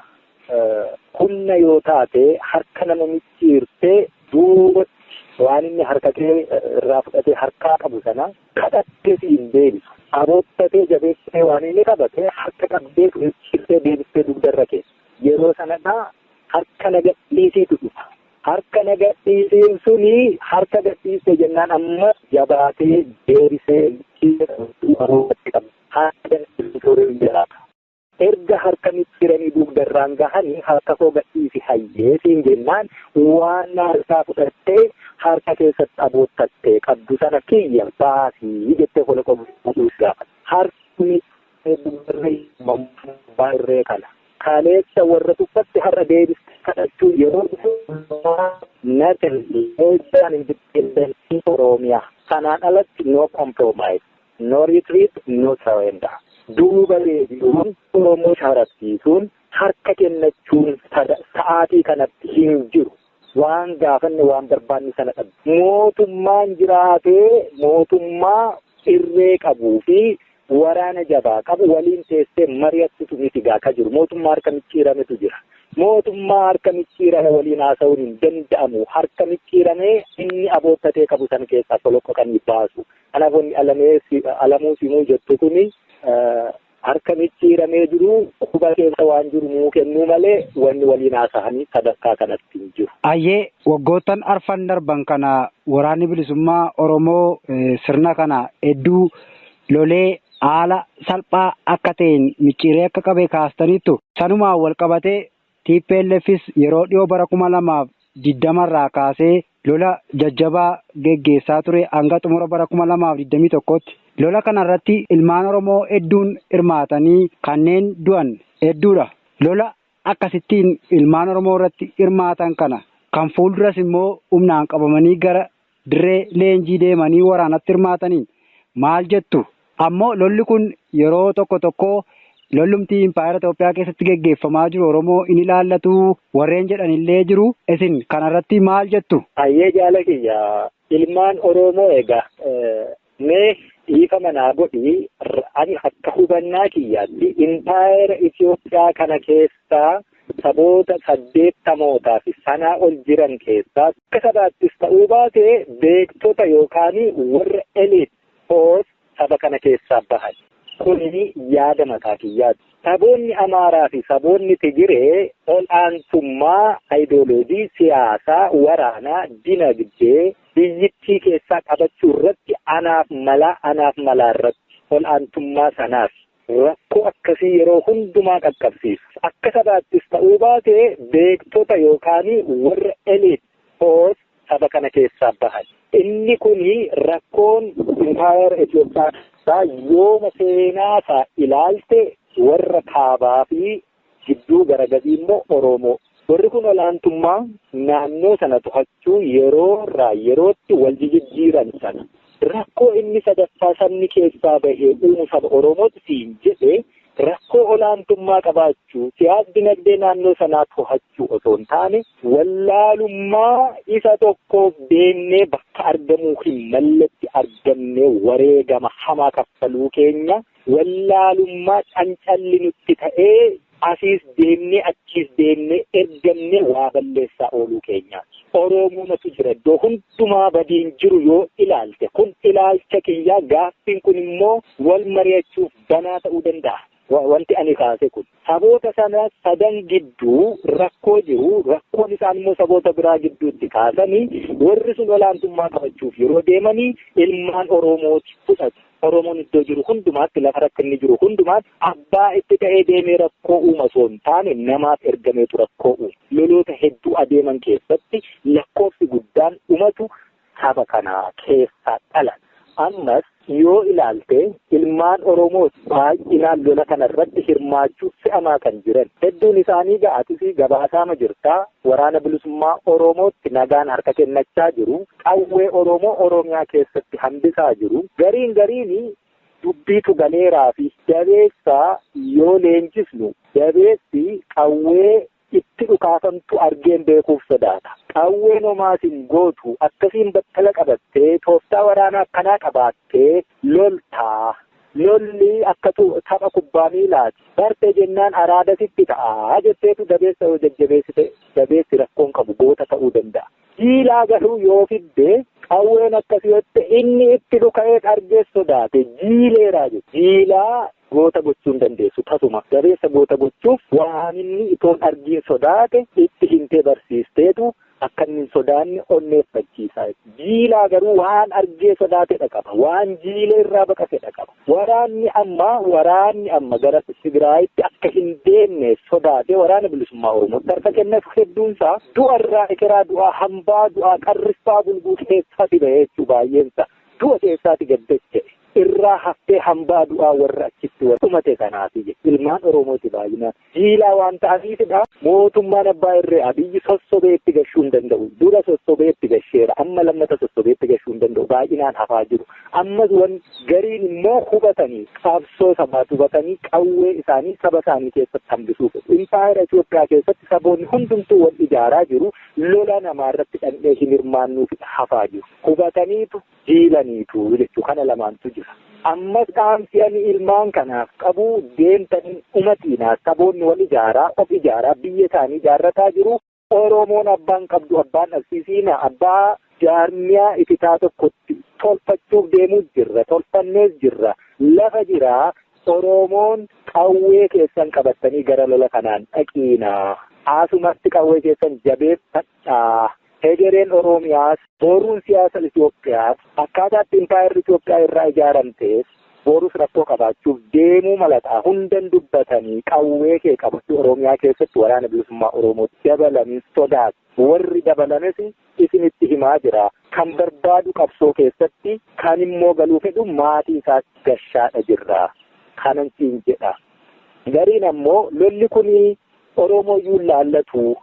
humna yoo taate harka nama micciirtee duubatti waan inni harka kee irraa fudhatee harkaa qabu sana kadhattee si hin deebisu. Aboottatee jabeessee waan inni qabate harka qabdee micciirtee deebistee dugdarra keessa. Yeroo sanadhaa harka na gadhiisiitu dhufa. Harka na gadhiisiin suni harka gadhiiste jennaan amma jabaatee deebisee micciiree qaba. Harka gadhiisuu hin jiraatu. Erga harka micciiranii dugdarraan gahanii harka koo gadhiisi hayyee siin jennaan, waan harkaa fudhattee harka keessatti aboottattee qabdu sana kiyya baasii jettee holoqa godhuus gaafata. Harki dugdarra irree kana. Kaleessa warra tuffatte har'a deebiste kadhachuu yeroo nothing less than independence Oromiyaa. Kanaan alatti no compromise, no retreat, no surrender. Duuba deebi'uun, Oromoo sharafsiisuun, harka kennachuun sa'aatii kanatti hin jiru. Waan gaafanne, waan barbaanne sana dhabu. Mootummaan jiraatee mootummaa irree qabuu fi waraana jabaa qabu waliin teessee mari'attutu miti gaa jiru. Mootummaa harka micciirametu jira. Mootummaa harka micciirame waliin haasa'uun hin danda'amu. Harka micciiramee inni aboottatee qabu sana keessaa soloqqoqanii baasu. Kanaaf wanni Alamuu Simuu jettu kuni harka micciiramee jiru, quba keessa waan jiru nuu kennuu malee wanni waliin haasa'anii sadarkaa kanatti hin jiru. Ayyee, waggoottan arfan darban kana Waraanni Bilisummaa Oromoo sirna kana hedduu lolee haala salphaa akka ta'een micciiree akka qabe kaastaniittu. Sanumaan wal qabatee TPLFis yeroo dhiyoo bara 2020rraa kaasee lola jajjabaa geggeessaa ture hanga xumura bara 2021tti. Lola kanarratti ilmaan Oromoo hedduun hirmaatanii kanneen du'an hedduudha. Lola akkasittiin ilmaan Oromoo irratti hirmaatan kana kan fuulduras immoo humnaan qabamanii gara dirree leenjii deemanii waraanatti hirmaataniin maal jettu? Ammoo lolli kun yeroo tokko tokko lollumtii impaayera Itoophiyaa keessatti geggeeffamaa jiru Oromoo in ilaallatu warreen jedhanillee jiru. Isin kanarratti maal jettu? Ayyee, jaala kiyya, ilmaan Oromoo egaa mee dhiifama naa godhi, ani akka hubannaa kiyyaatti impaayera Itoophiyaa kana keessaa saboota saddeettamootaa fi sanaa ol jiran keessaa akka sabaattis ta'uu baate beektota yookaan warra elite force saba kana keessaa bahan. Kuni yaada mataa kiyyaati. Saboonni Amaaraa fi saboonni Tigiree ol aantummaa ayidooloojii siyaasaa, waraanaa, dinagdee biyyittii keessaa qabachuu irratti anaaf malaa irratti ol aantummaa sanaaf rakkoo akkasii yeroo hundumaa qaqqabsiisu. Akka sabaattis ta'uu baate beektota yookaan warra elite force saba kana keessaa bahan. Inni kuni rakkoon impaayera Itoophiyaa keessaa yooma seenaasaa ilaalte warra kaabaa fi gidduu gara gadii immoo Oromoo. Warri kun olaantummaa naannoo sana to'achuu yeroo irraa yerootti wal jijjiiran sana. Rakkoo inni sadaffaa sabni keessaa bahee uumu saba Oromootti siin jedhe, rakkoo olaantummaa qabaachuu siyaas dinagdee naannoo sanaa to'achuu osoo hin taane, wallaalummaa isa tokkoof deemnee bakka argamuu hin malletti argamnee wareegama hamaa kaffaluu keenya, wallaalummaa cancalli nutti ta'ee asiis deemnee achiis deemnee ergamnee waa balleessaa ooluu keenyaati. Oromoomatu jira iddoo hundumaa badiin jiru yoo ilaalte. Kun ilaalcha kiyyaa, gaaffiin kun immoo wal mari'achuuf banaa ta'uu danda'a. Wanti ani kaase kun saboota sana sadan gidduu rakkoo jiru, rakkoon isaan immoo saboota biraa gidduutti kaasanii warri sun olaantummaa qabachuuf yeroo deemanii ilmaan Oromooti fudhatu. Oromoon iddoo jiru hundumaatti, lafa rakkinni jiru hundumaatti abbaa itti ta'ee deemee rakkoo uuma osoo hin taane namaaf ergameetu rakkoo uuma. Loloota hedduu adeeman keessatti lakkoofsi guddaan dhumatu saba kanaa keessaa dhalan. Ammas yoo ilaalte ilmaan Oromoo baay'inaan lola kanarratti hirmaachuuf fe'amaa kan jiran. Hedduun isaanii ga'atis gabaasaama jirtaa waraana bilisummaa Oromootti nagaan harka kennachaa jiru. Qawwee Oromoo Oromiyaa keessatti hambisaa jiru. Gariin gariin dubbiitu galeeraa fi dabeessaa yoo leenjisnu dabeessi qawwee itti dhukaafamtu argeen beekuuf sodaata. Qawween homaatiin gootu akkasiin battala qabattee tooftaa waraanaa akkanaa qabaattee loltaa. Lolli akka tapha kubbaa miilaati. Barte jennaan araada sitti ta'a jetteetu dabeessa yoo jajjabeessite dabeessi rakkoon qabu goota ta'uu danda'a. Jiilaa garuu yoo fidde qawween akkasii yoo ta'e inni itti dhuka'ee argee sodaate jiileeraa jechuudha. Jiilaa goota gochuu hin dandeessu tasuma. Dabeessa goota gochuuf waan inni itoon argiin sodaate itti himtee barsiisteetu akka inni hin sodaanne onneeffachiisa. Jiilaa garuu waan argee sodaatedha qaba. Waan jiilee irraa baqatedha qaba. Waraanni amma gara Tigraayitti akka hin deemne sodaate waraana bilisummaa Oromootti harka kenneef hedduunsaa du'a irraa ekeraa du'aa hambaa du'aa qarriffaa bulguu keessaati bahee jechuu baay'eensa. Du'a keessaati gaddache. Irraa haftee hambaa du'aa warra achitti dhumate kanaafi ilmaan Oromooti baay'inaan. Jiilaa waan ta'aniifidha. Mootummaan abbaa irree Abiyyi sossobee itti gashuu hin danda'u. Dura sossobee itti gasheera. Amma lammata sossobee itti gashuu hin danda'u. Baay'inaan hafaa jiru. Ammas wan gariin immoo hubatanii qabsoo sabaatu hubatanii qawwee isaanii saba isaanii keessatti hambisuu fedhu. Impaayera Itoophiyaa keessatti saboonni hundumtuu wal ijaaraa jiru. Lola namaarratti dhandhee hin hirmaannuuf hafaa jiru. Hubataniitu jiilaniitu jechuu kana lamaantu jira. Ammas dhaamsi ani ilmaan kanaaf qabu deemtanii dhumatiinaa saboonni wal ijaaraa of ijaaraa biyya isaanii ijaarrataa jiru. Oromoon abbaan qabdu abbaan dhabsiisiina abbaa jaarmiyaa ititaa tokkotti tolfachuuf deemuu jirra tolfannees jirra lafa jiraa Oromoon qawwee keessan qabattanii gara lola kanaan dhaqiinaa. Asumatti qawwee keessan jabeeffadhaa. Hegereen Oromiyaas boruun siyaasa Itoophiyaas akkaataa itti impaayerri Itoophiyaa irraa ijaaramtees borus rakkoo qabaachuuf deemuu malataa hundan dubbatanii qawwee kee qabachuu Oromiyaa keessatti waraana bilisummaa Oromoo dabalamiin sodaatu. Warri dabalames isinitti himaa jira. Kan barbaadu qabsoo keessatti kan immoo galuu fedhu maatii isaas gashaadha jirra. Kanan siin jedha. Gariin ammoo lolli kuni Oromoo iyyuu laallatu.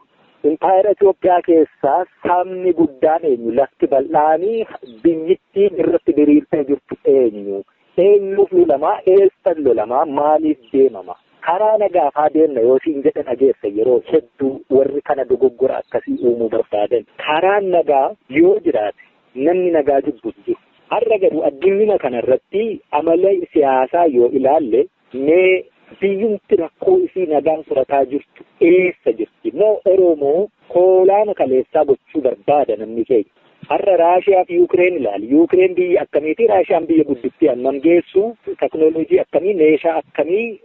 Impaayera Itoophiyaa keessaa sabni guddaan eenyu? Lafti bal'aanii biyyittiin irratti diriirtee jirtu eenyu? Eenyuuf lolamaa? Eessan lolamaa? Maaliif deemama? Karaa nagaafaa deemna yoo siin jedhan dhageessa yeroo hedduu warri kana dogoggora akkasii uumuu barbaadan. Karaan nagaa yoo jiraate namni nagaa jibbu jiru. Har'a garuu addunyaa kanarratti amala siyaasaa yoo ilaalle mee biyyumti rakkoo isii nagaan furataa jirtu eessa jirti? Moo Oromoo koolaama kaleessaa gochuu barbaada namni keenya? Har'a Raashiyaa fi Yuukireen ilaali. Yuukireen biyya akkamiiti? Raashiyaan biyya guddittii hammam geessu? Teknooloojii akkamii? Meeshaa akkamii?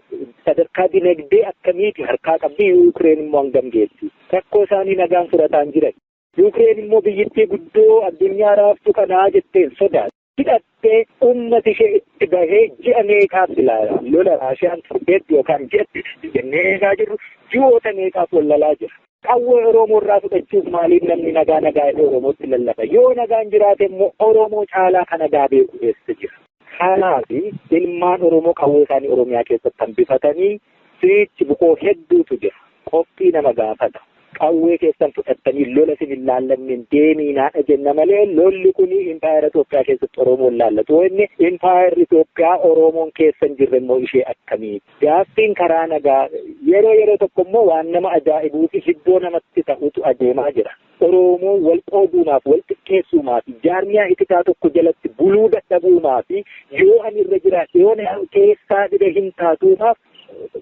Sadarkaa dinagdee akkamiiti harkaa qabdi? Yuukireen immoo hangam geessi? Rakkoo isaanii nagaan furataa hin jiran. Yuukireen immoo biyyittii guddoo addunyaa raaftu kanaa jetteen sodaatu. Hidhattee uummati ishee itti bahee ji'a meeqaaf ilaala. Lola Raashiyaan torbeetti yookaan ji'atti jennee eegaa jirru ji'oota meeqaaf wal jira. Qawwee Oromoo irraa fudhachuuf maaliif namni nagaa nagaa jedhee Oromootti lallaba? Yoo nagaan jiraate immoo Oromoo caalaa kan nagaa beeku eessa jira? Kanaaf ilmaan Oromoo qawwee isaanii Oromiyaa keessatti hambifatanii siichi bukoo hedduutu jira. Qophii nama gaafata. Qawwee keessan fudhattanii lola isin hin laallanneen deemiinaadha jenna malee lolli kun impaayera Itoophiyaa keessatti Oromoon laallatu. Inni impaayerri Itoophiyaa Oromoon keessa hin jirre immoo ishee akkamii? Gaaffiin karaa nagaa yeroo yeroo tokko immoo waan nama ajaa'ibuu fi hibboo namatti ta'utu adeemaa jira. Oromoon wal qooduumaaf, wal xiqqeessuumaaf, jaarmiyaa itikaa tokko jalatti buluu dadhabuumaaf, yoo ani irra jiraadhe yoo keessaa dhibe hin taatuumaaf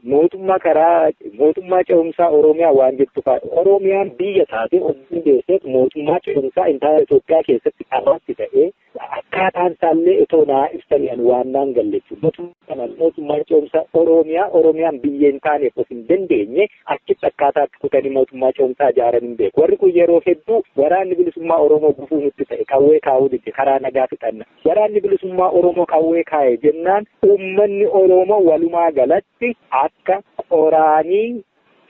mootummaa karaa mootummaa ce'umsaa Oromiyaa waan jettu fa'a. Oromiyaan biyya taate of dandeesseet mootummaa ce'umsaa impaayera Itoophiyaa keessatti qabaatti ta'ee Akkaataan isaallee itoo naa ibsanii ani waan naan galle jechuudha. Mootummaa ce'umsaa Oromiyaa Oromiyaan biyya hin taaneef of hin dandeenye achitti akkaataa kutanii mootummaa ce'umsaa ijaaran hin beeku. Warri kun yeroo hedduu waraanni bilisummaa Oromoo gufuu nutti ta'e qawwee kaa'uu dide karaa nagaa fixanna. Waraanni bilisummaa Oromoo qawwee kaa'e jennaan uummanni Oromoo walumaa galatti akka qoraanii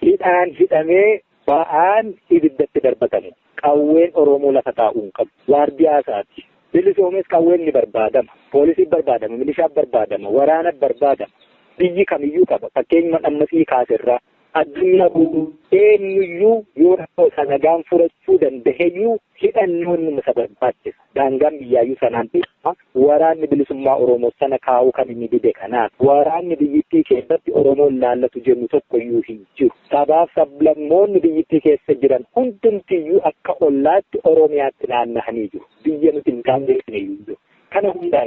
hidhaan hidhamee ba'aan ibiddatti darbatamu. Qawween Oromoo lafa taa'uu hin qabu. Waardiyaa isaati. Bilisoomes qawween ni barbaadama. Poolisiin barbaadama, milishaan barbaadama, waraana barbaadama. Biyyi kamiyyuu qaba. Fakkeenyuma ammasii kaaserraa addunyaa guutuu eenyuyyuu yoo rakkoo isa nagaan furachuu danda'eyyuu hidhannoon numa isa barbaachisa. Daangaan biyyaayyuu sanaan beekama. Waraanni bilisummaa Oromoo sana kaa'uu kan inni dide kanaaf. Waraanni biyyittii keessatti Oromoon laallatu jennu tokkoyyuu hin jiru. Sabaaf sablammoonni biyyittii keessa jiran hundumtiyyuu akka ollaatti Oromiyaatti naanna'anii jiru. Biyya nuti hin daangeessine jiru. Kana hundaa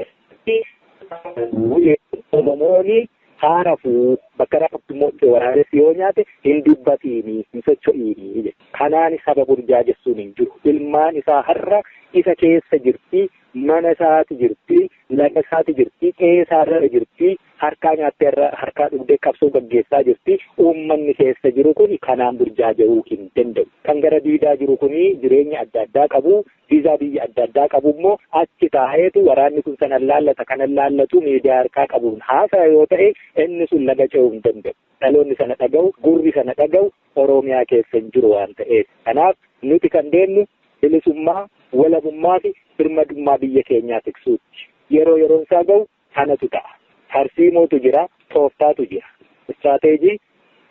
Oromooni haarafuu bakka rafuttu immoo waraabessi yoo nyaate hin dubbatiini hin socho'iini jedhe. Kanaan saba burjaajessuun hin jiru. Ilmaan isaa har'a isa keessa jirti, mana isaati jirti, laga isaati jirti, qe'ee isaarra jirti, harkaa nyaattee harkaa dhugdee qabsoo gaggeessaa jirti. Uummanni keessa jiru kun kanaan burjaaja'uu hin danda'u. Kan gara diidaa jiru kun jireenya adda addaa qabu, viizaa biyya adda addaa qabu immoo achi taa'eetu waraanni kun sanan laallata kanan laallatu miidiyaa harkaa qabuun haasaa yoo ta'e inni sun laga ce'uu hin danda'u. Dhaloonni sana dhaga'u, gurri sana dhaga'u Oromiyaa keessa hin jiru waan ta'eef. Kanaaf nuti kan deemnu bilisummaa, walabummaa fi birmadummaa biyya keenyaa tiksuutti. Yeroo yeroon isaa ga'u kanatu ta'a. Tarsiimootu jira, tooftaatu jira. Istiraateejii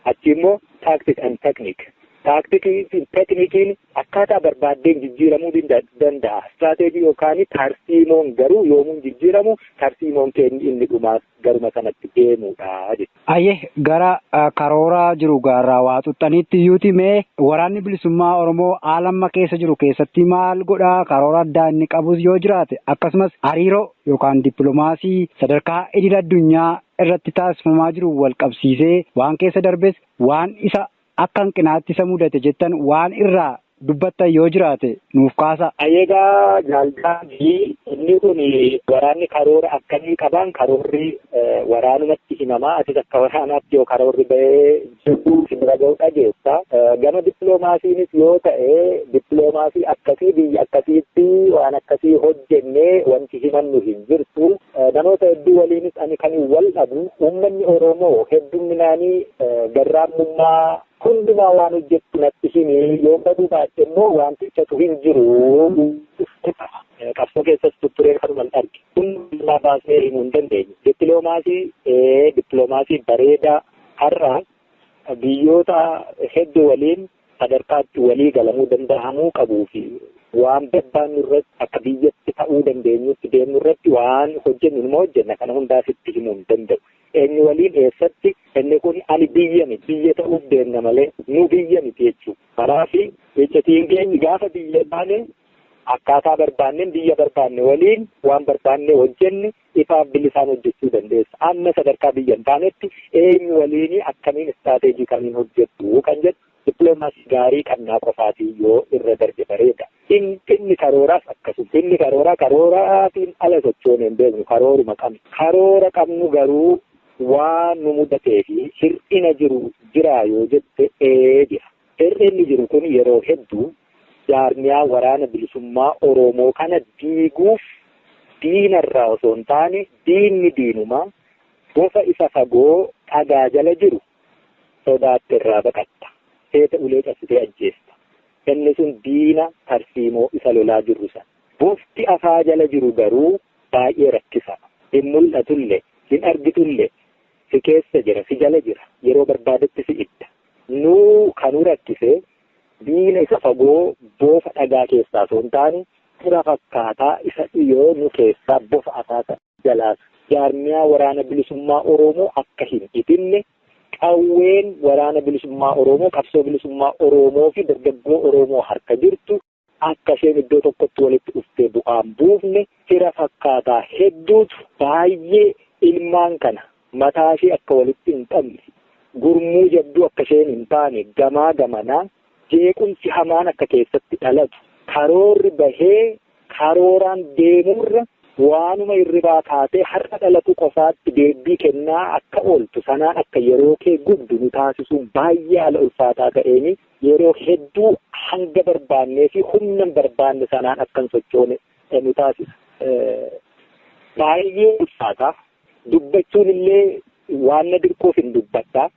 achi immoo tactic and technique. Taaktikii fi teknikiin akkaataa barbaaddeen jijjiiramuu danda'a. Istiraateejii yookaan tarsiimoon garuu yoomuu jijjiiramu tarsiimoon keenya inni dhumaas garuma sanatti deemuudha jechuudha. Ayyee gara karoora jiru gaarraa waa xuxxaniitti iyyuuti mee waraanni bilisummaa Oromoo haala amma keessa jiru keessatti maal godhaa karoora addaa inni qabus yoo jiraate akkasumas hariiroo yookaan dippiloomaasii sadarkaa idil addunyaa irratti taasifamaa jiru wal qabsiisee waan keessa darbes waan isa akka hanqinaatti isa mudate jettan waan irraa dubbattan yoo jiraate nuuf kaasa. Egaa jaaldaanii inni kun waraanni karoora akkamii qaban karoorri waraanumatti himamaa atis akka waraanaatti yoo karoorri bahee jiru si bira ga'u dhageessa. Gama dippiloomaasiinis yoo ta'e dippiloomaasii akkasii biyya akkasiitti waan akkasii hojjennee wanti himannu hin jirtu. Namoota hedduu waliinis ani kan wal dhabu uummanni Oromoo hedduminaanii garraamummaa hundumaa waan hojjettu natti himi yoo baduu baadhe immoo wantichatu hin jiru. Qabsoo keessas tutturee kanuma arge. Hundumaa baasnee himuu hin dandeenye. Dippiloomaasii bareedaa har'a biyyoota hedduu waliin sadarkaatti walii galamuu danda'amuu qabuu fi waan barbaannu irratti akka biyyatti ta'uu dandeenyutti deemnu irratti waan hojjennu numa hojjenna kana hundaa sitti himuu hin danda'u. Eenyu waliin eessatti inni kun ani biyya miti biyya ta'uuf deemna malee nu biyya miti jechuudha. Kanaaf iccitiin keenya gaafa biyya baane akkaataa barbaanneen biyya barbaanne waliin waan barbaanne hojjenne ifaaf bilisaan hojjechuu dandeessa. Amma sadarkaa biyya hin taanetti eenyu waliin akkamiin istaateejii kamiin hojjettu kan jedhu dippiloomaasii gaarii qabnaa qofaatii yoo irra darbe bareeda. Inni karooraas akkasuma. Inni karooraa karooraatiin ala sochoonee hin beeknu karooruma qabnu. Karoora qabnu garuu waan nu mudatee fi hir'ina jiru jiraa yoo jette ee jira. Hir'inni jiru kun yeroo hedduu jaarmiyaa waraana bilisummaa Oromoo kana diiguuf diinarraa osoo hin taane diinni diinumaa bofa isa fagoo dhagaa jala jiru sodaatte irraa baqatta. Seeta ulee cabsitee ajjeesta. Inni sun diina tarsiimoo isa lolaa jirru sana. Bofti afaa jala jiru garuu baay'ee rakkisa. Hin mul'atullee, hin argitullee, si keessa jira, si jala jira. Yeroo barbaadetti si idda. Nuu kanu rakkise diina isa fagoo bofa dhagaa keessaa osoo hin taane fira fakkaataa isa dhiyoo nu keessaa bofa afaa jalaas. Jaarmiyaa waraana bilisummaa Oromoo akka hin itinne qawween waraana bilisummaa Oromoo qabsoo bilisummaa Oromoo fi dargaggoo Oromoo harka jirtu akka isheen iddoo tokkotti walitti dhuftee bu'aan buufne fira fakkaataa hedduutu baay'ee ilmaan kana mataa ishee akka walitti hin qabne gurmuu jabduu akka isheen hin taane gamaa gamanaa jeequmsi hamaan akka keessatti dhalatu karoorri bahee Karooraan deemuurra waanuma hirribaa kaatee har'a dhalatu qofaatti deebii kennaa akka ooltu sanaan akka yeroo kee gubdu nu taasisuun baay'ee haala ulfaataa ta'een yeroo hedduu hanga barbaannee fi humna hin barbaanne sanaan akka hin sochoone nu taasisa. Baay'ee ulfaataa dubbachuun illee waan na dirquuf hin dubbadha.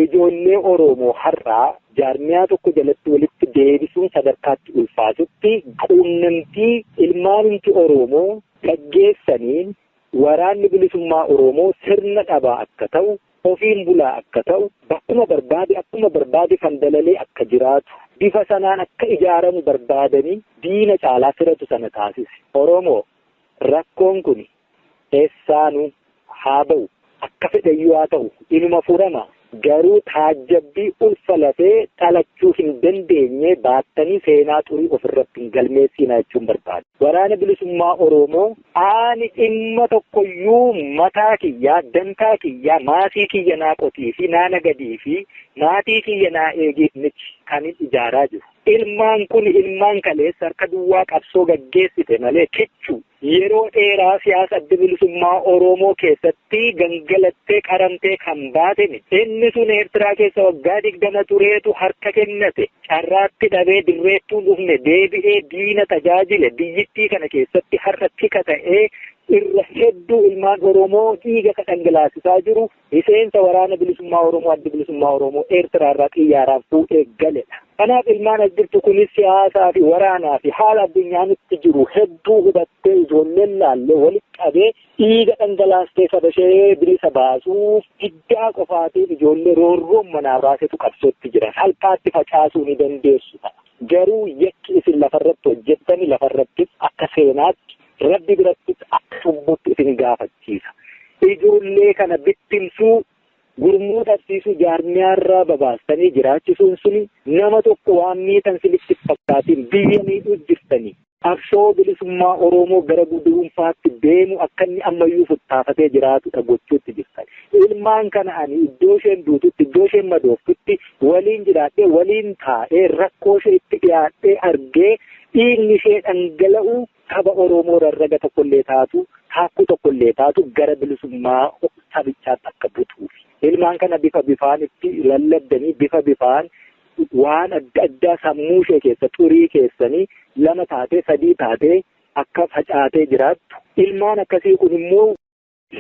Ijoollee Oromoo har'aa jaarmiyaa tokko jalatti walitti deebisuun sadarkaatti ulfaatutti quunnamtii ilmaanumti Oromoo gaggeessaniin waraanni bilisummaa Oromoo sirna dhabaa akka ta'u, ofiin bulaa akka ta'u, bakkuma barbaade akkuma barbaade fandalalee akka jiraatu, bifa sanaan akka ijaaramu barbaadanii diina caalaa firatu sana taasise. Oromoo rakkoon kun eessaanuu haa ba'u, akka fedhayyuu haa ta'u, inuma furama. Garuu taajjabbii ulfa lafee dhalachuu hin dandeenye baattanii seenaa xurii ofirratti hin galmeessinaa jechuun barbaada. Waraana bilisummaa Oromoo ani dhimma tokkoyyuu mataa kiyyaa, dantaa kiyyaa, maatii kiyya naa qotii fi naa nagadii fi maatii kiyya naa eegiif miti kan ijaaraa jiru. Ilmaan kun ilmaan kaleessa harka duwwaa qabsoo gaggeessite malee kichuu yeroo dheeraa siyaasa adda bilisummaa Oromoo keessatti gangalattee qaramtee kan baate miti. Inni sun Eertiraa keessa waggaa 20 tureetu harka kennate. Carraatti dhabee dirreettuun dhufne deebi'ee diina tajaajile biyyittii kana keessatti har'a tika ta'ee irra hedduu ilmaan Oromoo dhiiga ka dhangalaasisaa jiru miseensa waraana bilisummaa Oromoo adda bilisummaa Oromoo Eertiraa irraa xiyyaaraan fuudhee galedha. Kanaaf ilmaan as jirtu kunis siyaasaa fi waraanaa fi haala addunyaan itti jiru hedduu hubattee ijoolleen laallee walitti qabee dhiiga dhangalaastee saba ishee bilisa baasuuf diddaa qofaatiif ijoollee roorroon manaa baasetu qabsootti jira. Salphaatti facaasuu ni dandeessu ta'a. Garuu yakki isin lafarratti hojjettani lafarrattis akka seenaatti Rabbi birattis akka cubbuutti isin gaafachiisa. Ijoollee kana bittimsuu, gurmuu dhabsiisuu, jaarmiyaarraa babaastanii jiraachisuun suni nama tokko waan miitan sinitti fakkaatiin biyya miidhuu jirtanii. Qabsoo bilisummaa Oromoo gara guduunfaatti deemu akka inni ammayyuu futtaafatee jiraatudha gochuutti jirtan. Ilmaan kana ani iddoo isheen duututti, iddoo isheen madooftutti waliin jiraadhee, waliin taa'ee, rakkoo ishee itti dhiyaadhee argee dhiigni ishee dhangala'u saba Oromoo rarraga tokkollee taatu, taakkuu tokkollee taatu gara bilisummaa sabichaatti akka butuufi. Ilmaan kana bifa bifaan itti lallabdanii bifa bifaan waan adda addaa sammuu ishee keessa xurii keessanii lama taatee sadii taatee akka facaatee jiraattu. Ilmaan akkasii kun immoo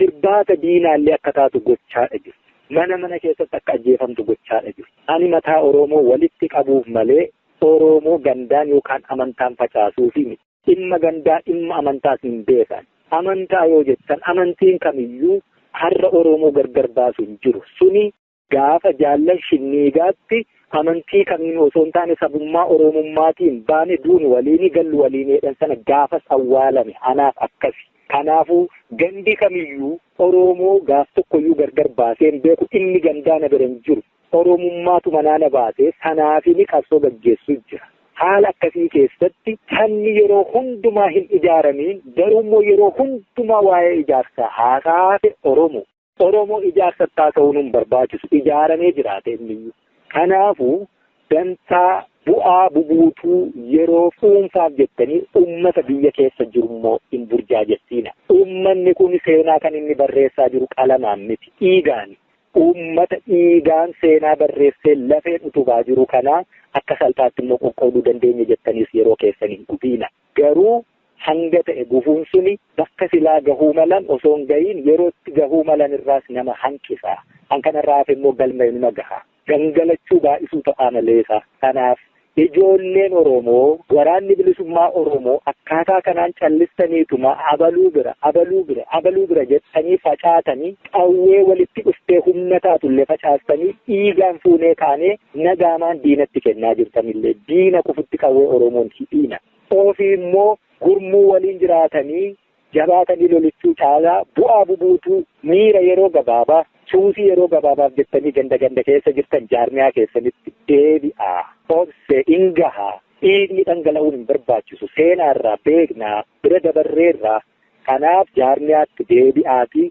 hirbaata diinaallee akka taatu gochaadha jiru. Mana mana keessatti akka ajjeefamtu gochaadha jiru. Ani mataa Oromoo walitti qabuuf malee Oromoo gandaan yookaan amantaan facaasuufi miti. Dhimma gandaa dhimma amantaas hin beekan. Amantaa yoo jettan amantiin kamiyyuu har'a Oromoo gargar baasu hin jiru. Suni gaafa jaallan shinniigaatti amantii kamiin osoo hin taane sabummaa Oromummaatiin baane duunu waliini gallu waliin jedhan sana gaafas awwaalame anaaf akkasi. Kanaafuu gandi kamiyyuu Oromoo gaaf tokkoyyuu gargar baasee hin beeku inni gandaa na bira hin jiru. Oromummaatu manaa na baasee sanaafini qabsoo gaggeessuu jira. Haala akkasii keessatti sabni yeroo hundumaa hin ijaaramiin garuummoo yeroo hundumaa waa'ee ijaarsaa haasa'aa Oromoo. Oromoo ijaarsa haasa'uun hin barbaachisu ijaaramee jiraate inniyyuu. Kanaafuu dantaa bu'aa bubuutuu yeroo dhuunfaaf jettanii uummata biyya keessa jirummoo hin burjaajessiina. Uummanni kun seenaa kan inni barreessaa jiru qalamaan miti dhiigaani. Uummata dhiigaan seenaa barreessee lafeen utubaa jiru kanaa akka salphaatti immoo qoqqooduu dandeenya jettaniis yeroo keessan hin gubiina. Garuu hanga ta'e gufuun suni bakka silaa gahuu malan osoo hin gahiin yerootti gahuu malan irraas nama hanqisa. Kan kanarraa hafe immoo galma inuma gaha. Gangalachuu baay'isuu ta'aa maleesa. Kanaaf ijoolleen Oromoo waraanni bilisummaa Oromoo akkaataa kanaan callistaniituma abaluu bira abaluu bira abaluu bira jettanii facaatanii qawwee walitti dhuftee humna taatullee facaastanii dhiigaan fuunee kaanee nagaamaan diinatti kennaa jirtanillee diina kufutti qawwee Oromoon hidhiina. Ofii immoo gurmuu waliin jiraatanii jabaatanii lolichuu caalaa bu'aa bubuutuu miira yeroo gabaabaa suusii yeroo gabaabaaf jettanii ganda ganda keessa jirtan jaarmiyaa keessanitti deebi'aa. Obse ingahaa dhiigni dhangala'uun hin barbaachisu seenaarraa beeknaa bira dabarreerraa kanaaf jaarmiyaatti deebi'aatii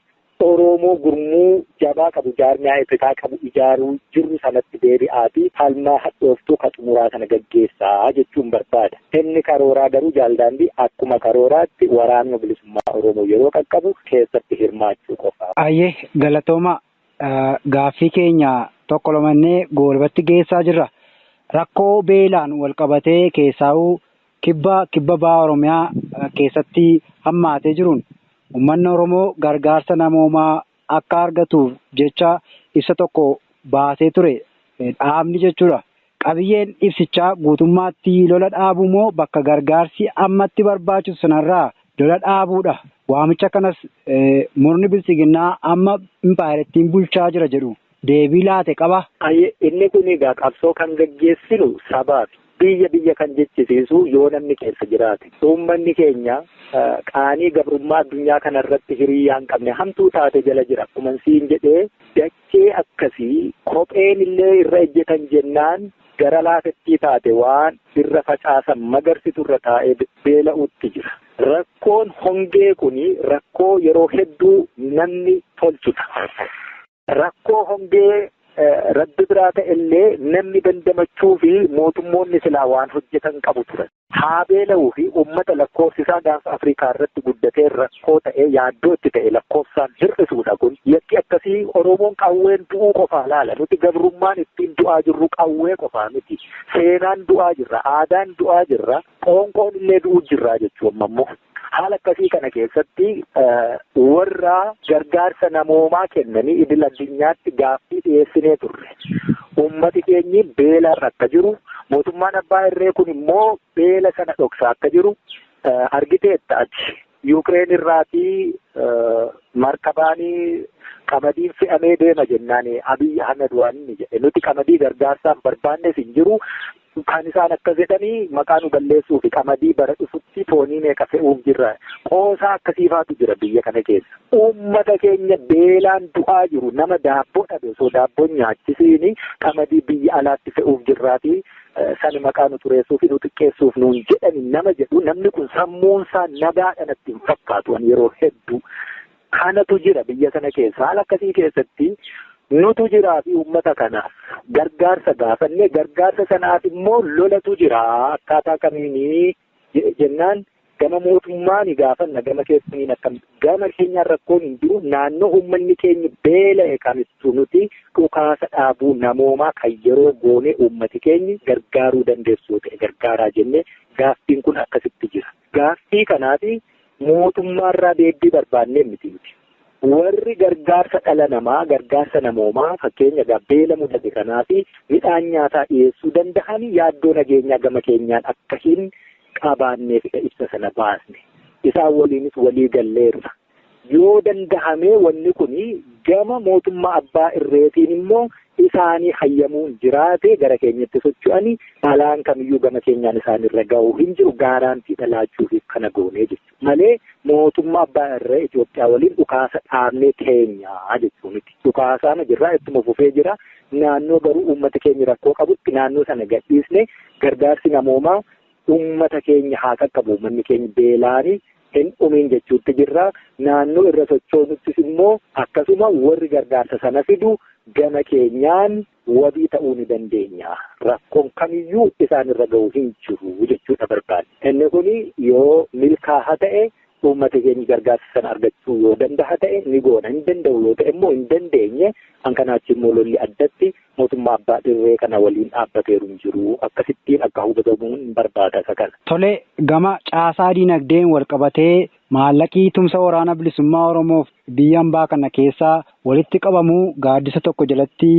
Oromoo gurmuu jabaa qabu jaarmiyaa eebisaa qabu ijaaruu jirru sanatti deebi'aa fi falmaa hadhooftuu ka xumuraa sana gaggeessaa jechuun barbaada. Inni karooraa garuu jaaldaandii akkuma karooraatti waraanuma bilisummaa Oromoo yeroo qaqqabu keessatti hirmaachuu qofa. Ayyee galatooma gaaffii keenya tokko lamannee goolbatti geessaa jirra. Rakkoo beelaan wal qabatee keessaa'uu kibba baha Oromiyaa keessatti hammaatee jiruun uummanni Oromoo gargaarsa namoomaa akka argatuuf jecha ibsa tokko baasee ture dhaabni jechuudha. Qabiyyeen ibsichaa guutummaatti lola dhaabuu moo bakka gargaarsi ammatti barbaachisu sanarraa lola dhaabuudha. Waamicha kanas murni bilchiginnaa amma impaayerittiin bulchaa jira jedhu deebii laate qaba. Inni kun egaa qabsoo kan gaggeessinu sabaaf biyya kan jechisiisu yoo namni keessa jiraate. Uummanni keenya qaanii gabrummaa addunyaa kanarratti hiriyaa hin qabne hamtuu taate jala jira. Akkuma siin jedhee dachee akkasii kopheen illee irra ejjetan jennaan gara laafettii taate waan irra facaasan magarsitu irra taa'ee beela'utti jira. Rakkoon hongee kuni rakkoo yeroo hedduu namni tolchudha. Rakkoo hongee rabbi biraa ta'ellee namni dandamachuu fi mootummoonni silaa waan hojjetan qabu turan. Haa beela'uu fi uummata lakkoofsisaa gaafa Afrikaa irratti guddatee rakkoo ta'ee yaaddoo itti ta'e lakkoofsaan hir'isuudha kun. Yakki akkasii Oromoon qawween du'uu qofaa laala. Nuti gabrummaan ittiin du'aa jirru qawwee qofaa miti. Seenaan du'aa jirra, aadaan du'aa jirra, qoonqoon illee du'uu jirra jechuun ammoo. Haala akkasii kana keessatti warra gargaarsa namoomaa kennanii idil addunyaatti gaaffii dhiyeessinee turre. Uummati keenyi beelarra akka jiru, mootummaan abbaa irree kun immoo beela sana dhoksaa akka jiru argiteetta ati. Yuukireen irraatii markabaanii qamadiin fe'amee deema jennaan Abiy Ahmed waan inni jedhe. Nuti qamadii gargaarsaaf barbaannes hin jiru. Kan isaan akkas jedhanii maqaa nu balleessuu fi qamadii bara dhufutti toonii meeqa fe'uuf jirra. Qoosaa akkasiifaatu jira biyya kana keessa. Uummata keenya beelaan du'aa jiru nama daabboo dhabe osoo daabboon nyaachisiini qamadii biyya alaatti fe'uuf jirraa fi sani maqaa nu xureessuu fi nu xiqqeessuuf nuun jedhani nama jedhu namni kun sammuunsaa nagaadha natti hin fakkaatu yeroo hedduu. Kanatu jira biyya sana keessa. Haala akkasii keessatti nutu jiraa fi uummata kanaaf gargaarsa gaafannee gargaarsa sanaaf immoo lolatu jira akkaataa kamiinii jennaan gama mootummaa ni gaafanna gama keessaniin akkam gama keenyaan rakkoon hin jiru naannoo uummanni keenya beela'e kamittuu nuti dhukaasa dhaabuu namoomaa kan yeroo goone uummati keenya gargaaruu dandeessu ta'e gargaaraa jennee gaaffiin kun akkasitti jira. Gaaffii kanaafi mootummaarraa deebii barbaannee miti nuti. Warri gargaarsa dhala namaa gargaarsa namoomaa fakkeenya beela mudate kanaa fi midhaan nyaataa dhiyeessuu danda'an yaaddoo nageenyaa gama keenyaan akka hin qabaanneef ibsa sana baasne. Isaan waliinis walii galleerra. Yoo danda'amee wanni kun gama mootummaa abbaa irreetiin immoo isaanii hayyamuun jiraate gara keenyatti socho'anii balaan kamiyyuu gama keenyaan isaanirra ga'uu hin jiru gaaraantii dhalaachuufiif kana goonee jechuudha. Malee mootummaa abbaa irree Itoophiyaa waliin dhukaasa dhaabnee teenyaa jechuu miti. Dhukaasaama jirraa ittuma fufee jira. Naannoo garuu uummata keenya rakkoo qabutti naannoo sana gadhiisne gargaarsi namoomaa uummata keenya haa qaqqabu. Uummanni keenya beelaanii hin dhumiin jechuutti jirra. Naannoo irra sochoonuttis immoo akkasuma warri gargaarsa sana fidu gama keenyaan wabii ta'uu ni dandeenya. Rakkoon kamiyyuu isaan irra ga'u hin jiru jechuudha barbaanne. Inni kun yoo milkaa'a ta'e uummata keenya gargaarsa sana argachuu yoo danda'a ta'e ni goona. Hin danda'u yoo ta'e immoo hin dandeenye an kanaachi immoo lolli addatti mootummaa abbaa dirree kana waliin dhaabbateeru hin jiru. Akkasittiin akka hubatamuun hin barbaada isa kana. Tole gama caasaa diinagdeen wal qabatee maallaqii tumsa waraana bilisummaa Oromoof biyya hambaa kana keessaa walitti qabamuu gaaddisa tokko jalatti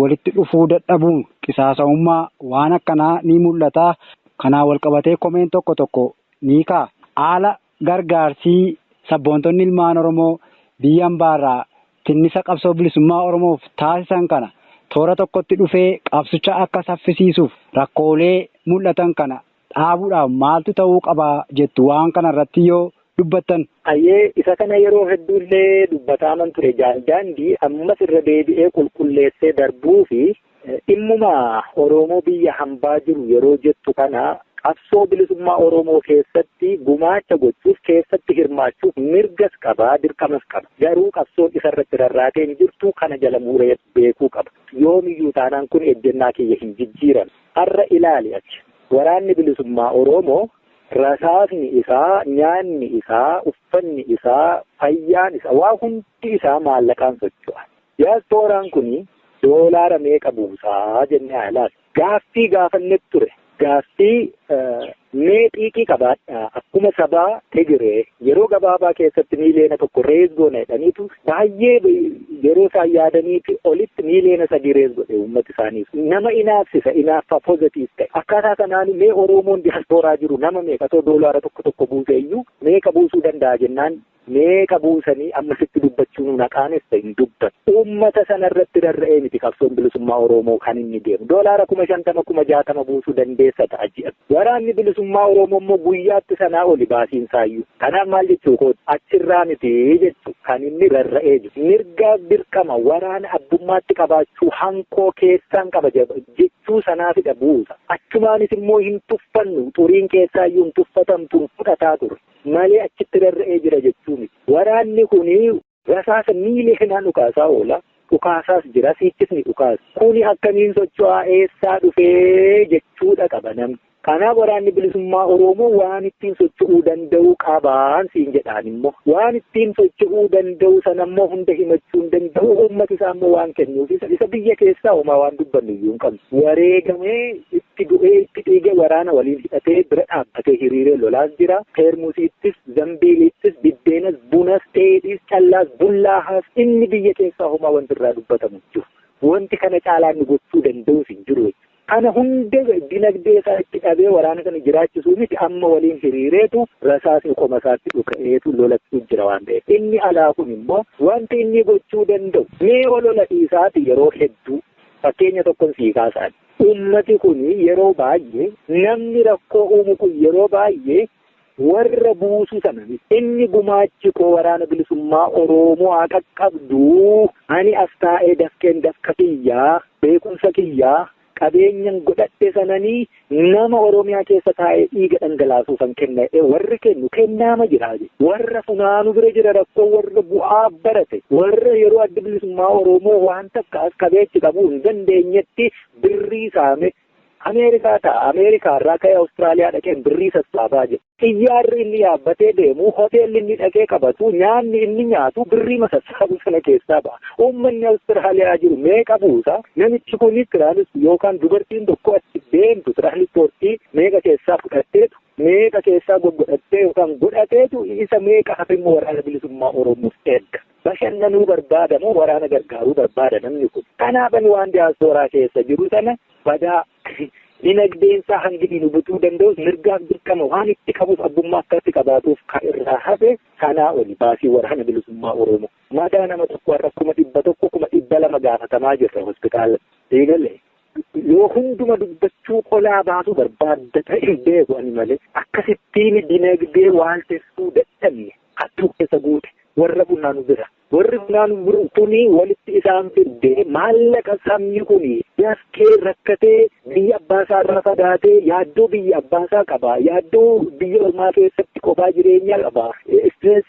walitti dhufuu dadhabuun qisaasa'ummaa waan akkanaa ni mul'ata. Kanaan wal qabatee komeen tokko tokko ni ka'a. Haala gargaarsii sabboontonni ilmaan Oromoo biyya hambaarraa tinnisa qabsoo bilisummaa Oromoof taasisan kana toora tokkotti dhufee qabsicha akka saffisiisuuf rakkoolee mul'atan kana dhaabuudhaaf maaltu ta'uu qaba jettu waan kana irratti yoo dubbattan. Ayyee isa kana yeroo hedduullee dubbataaman ture jaaldaandii ammas irra deebi'ee qulqulleessee darbuu fi dhimmuma Oromoo biyya hambaa jiru yeroo jettu kana Qabsoo bilisummaa Oromoo keessatti gumaacha gochuuf, keessatti hirmaachuuf mirgas qabaa, dirqamas qaba. Garuu qabsoon isarratti rarraatee hin jirtu, kana jala muree beekuu qaba. Yoomiyyuu taanaan kun ejjennaa kiyya hin jijjiiran. Har'a ilaali achi. Waraanni bilisummaa Oromoo rasaasni isaa, nyaanni isaa, uffanni isaa, fayyaan isaa, waa hundi isaa maallaqaan socho'a. Diyaaspooraan kuni doolaara meeqa buusaa jennee haa ilaallu. Gaaffii gaafanne ture. Gaaffii mee xiiqii qabaadhaa, akkuma sabaa Tigiree yeroo gabaabaa keessatti 1 miiliyoona raise goona jedhaniitu, baay'ee yeroo isaan yaadaniifi olitti 3 miiliyoona raise godhe uummati isaaniif. Nama inaafsisa, inaaffaa positive ta'e. Akkaataa kanaan mee Oromoon diyaaspooraa jiru nama meeqatoo doolaara tokko tokko buuse iyyuu meeqa buusuu danda'a jennaan, meeqa buusanii ammasitti dubbachuu nu naqaanessa hin dubbatu. Uummata sanarratti rarra'ee miti qabsoon bilisummaa Oromoo kan inni deemu. Doolaara 50,000, 60,000 buusuu dandeessa ta'a ji'a. Waraanni bilisummaa Oromoo immoo guyyaatti sanaa oli baasiin saayyuu. Kanaaf maal jechuu kooti, achirraa miti jechuu kan inni rarra'ee jiru. Mirgaaf dirqama waraana abbummaatti qabaachuu hankoo keessaan qaba jechuu sanaafidha buusa. Achumaanis immoo hin tuffannu, xuriin keessaayyuu hin tuffatamtu, fudhataa ture malee achitti rarra'ee jira jechuu miti. Waraanni kuni rasaasa miiliyoonaan dhukaasaa oola. Dhukaasaas jira, siichis ni dhukaasa. Kuni akkamiin socho'aa, eessaa dhufee jechuudha qaba namni. Kanaaf waraanni bilisummaa Oromoo waan ittiin socho'uu danda'u qabaan siin jedhaan immoo. Waan ittiin socho'uu danda'u sanammoo hunda himachuu hin danda'u. Uummati isaa immoo waan kennuuf isa biyya keessaa homaa waan dubbannu iyyuu hin qabnu. Wareegamee, itti du'ee, itti dhiigee, waraana waliin hidhatee bira dhaabbatee hiriiree lolaas jira. Peermusiittis, zambiiliittis, biddeenas, bunas, dheedhiis, callaas, bullaahaas inni biyya keessaa homaa wanti irraa dubbatamu jiru. Wanti kana caalaa inni gochuu danda'us hin jiru jechuudha. Kana hunda dinagdee isaa itti dhabee waraana kana jiraachisuu miti, amma waliin hiriireetu rasaasni qoma isaatti dhuka'eetu lolachuu jira waan ta'eef. Inni alaa kun immoo wanti inni gochuu danda'u mee olola dhiisaati, yeroo hedduu fakkeenya tokkon sii kaasan. Ummati kun yeroo baay'ee, namni rakkoo uumu kun yeroo baay'ee warra buusu sana miti. Inni gumaachi koo waraana bilisummaa Oromoo haa qaqqabdu. Ani as taa'ee dafqeen dafqa kiyyaa, beekumsa kiyyaa, qabeenyan godhadhe sananii nama Oromiyaa keessa taa'ee dhiiga dhangalaasuufan kenna jedhee warri kennu kennaama jira. Warra funaanu bira jira rakkoo, warra bu'aa barate, warra yeroo adda bilisummaa Oromoo waan takka as qabeechi qabuu hin dandeenyetti birrii saame Ameerikaa ta'a. Ameerikaa irraa ka'ee Awustiraaliyaa dhaqee birrii sassaabaa jira. Xiyyaarri inni yaabbatee deemu, hoteelli inni dhaqee qabatu, nyaanni inni nyaatu birrii sassaabu sana keessaa ba'a. Uummanni Awustiraaliyaa jiru meeqa buusa? Namichi kun tiraanis yookaan dubartiin tokko achi deemtu tiraanispoortii meeqa keessaa fudhatteetu, meeqa keessaa goggodhattee yookaan godhateetu, isa meeqa hafe immoo waraana bilisummaa Oromoof erga. Bashannanuu barbaada moo waraana gargaaruu barbaada namni kun? Kanaaf ani waan diyaaspooraa keessa jiru sana badaa dinagdeensaa hangi nu butuu danda'us, mirgaaf dirqama waan itti qabuuf, abbummaa akkatti qabaatuuf kan irraa hafe sanaa oli baasii waraana bilisummaa Oromoo. Madaa nama tokko har'a 100,000, 200,000 gaafatamaa jirra hospitaala. Eegalee yoo hunduma dubbachuu qolaa baasuu barbaadda ta'e hin beeku ani malee, akkasittiin dinagdee waaltessuu dadhabne, hattuu keessa guute warra funaanu bira. Warri funaanu kuni walitti isaan fiddee maallaqa sabni kuni dafkee rakkatee, biyya abbaasaa irraa fagaatee, yaaddoo biyya abbaasaa qaba. Yaaddoo biyya ormaa keessatti kophaa jireenyaa qaba. Stress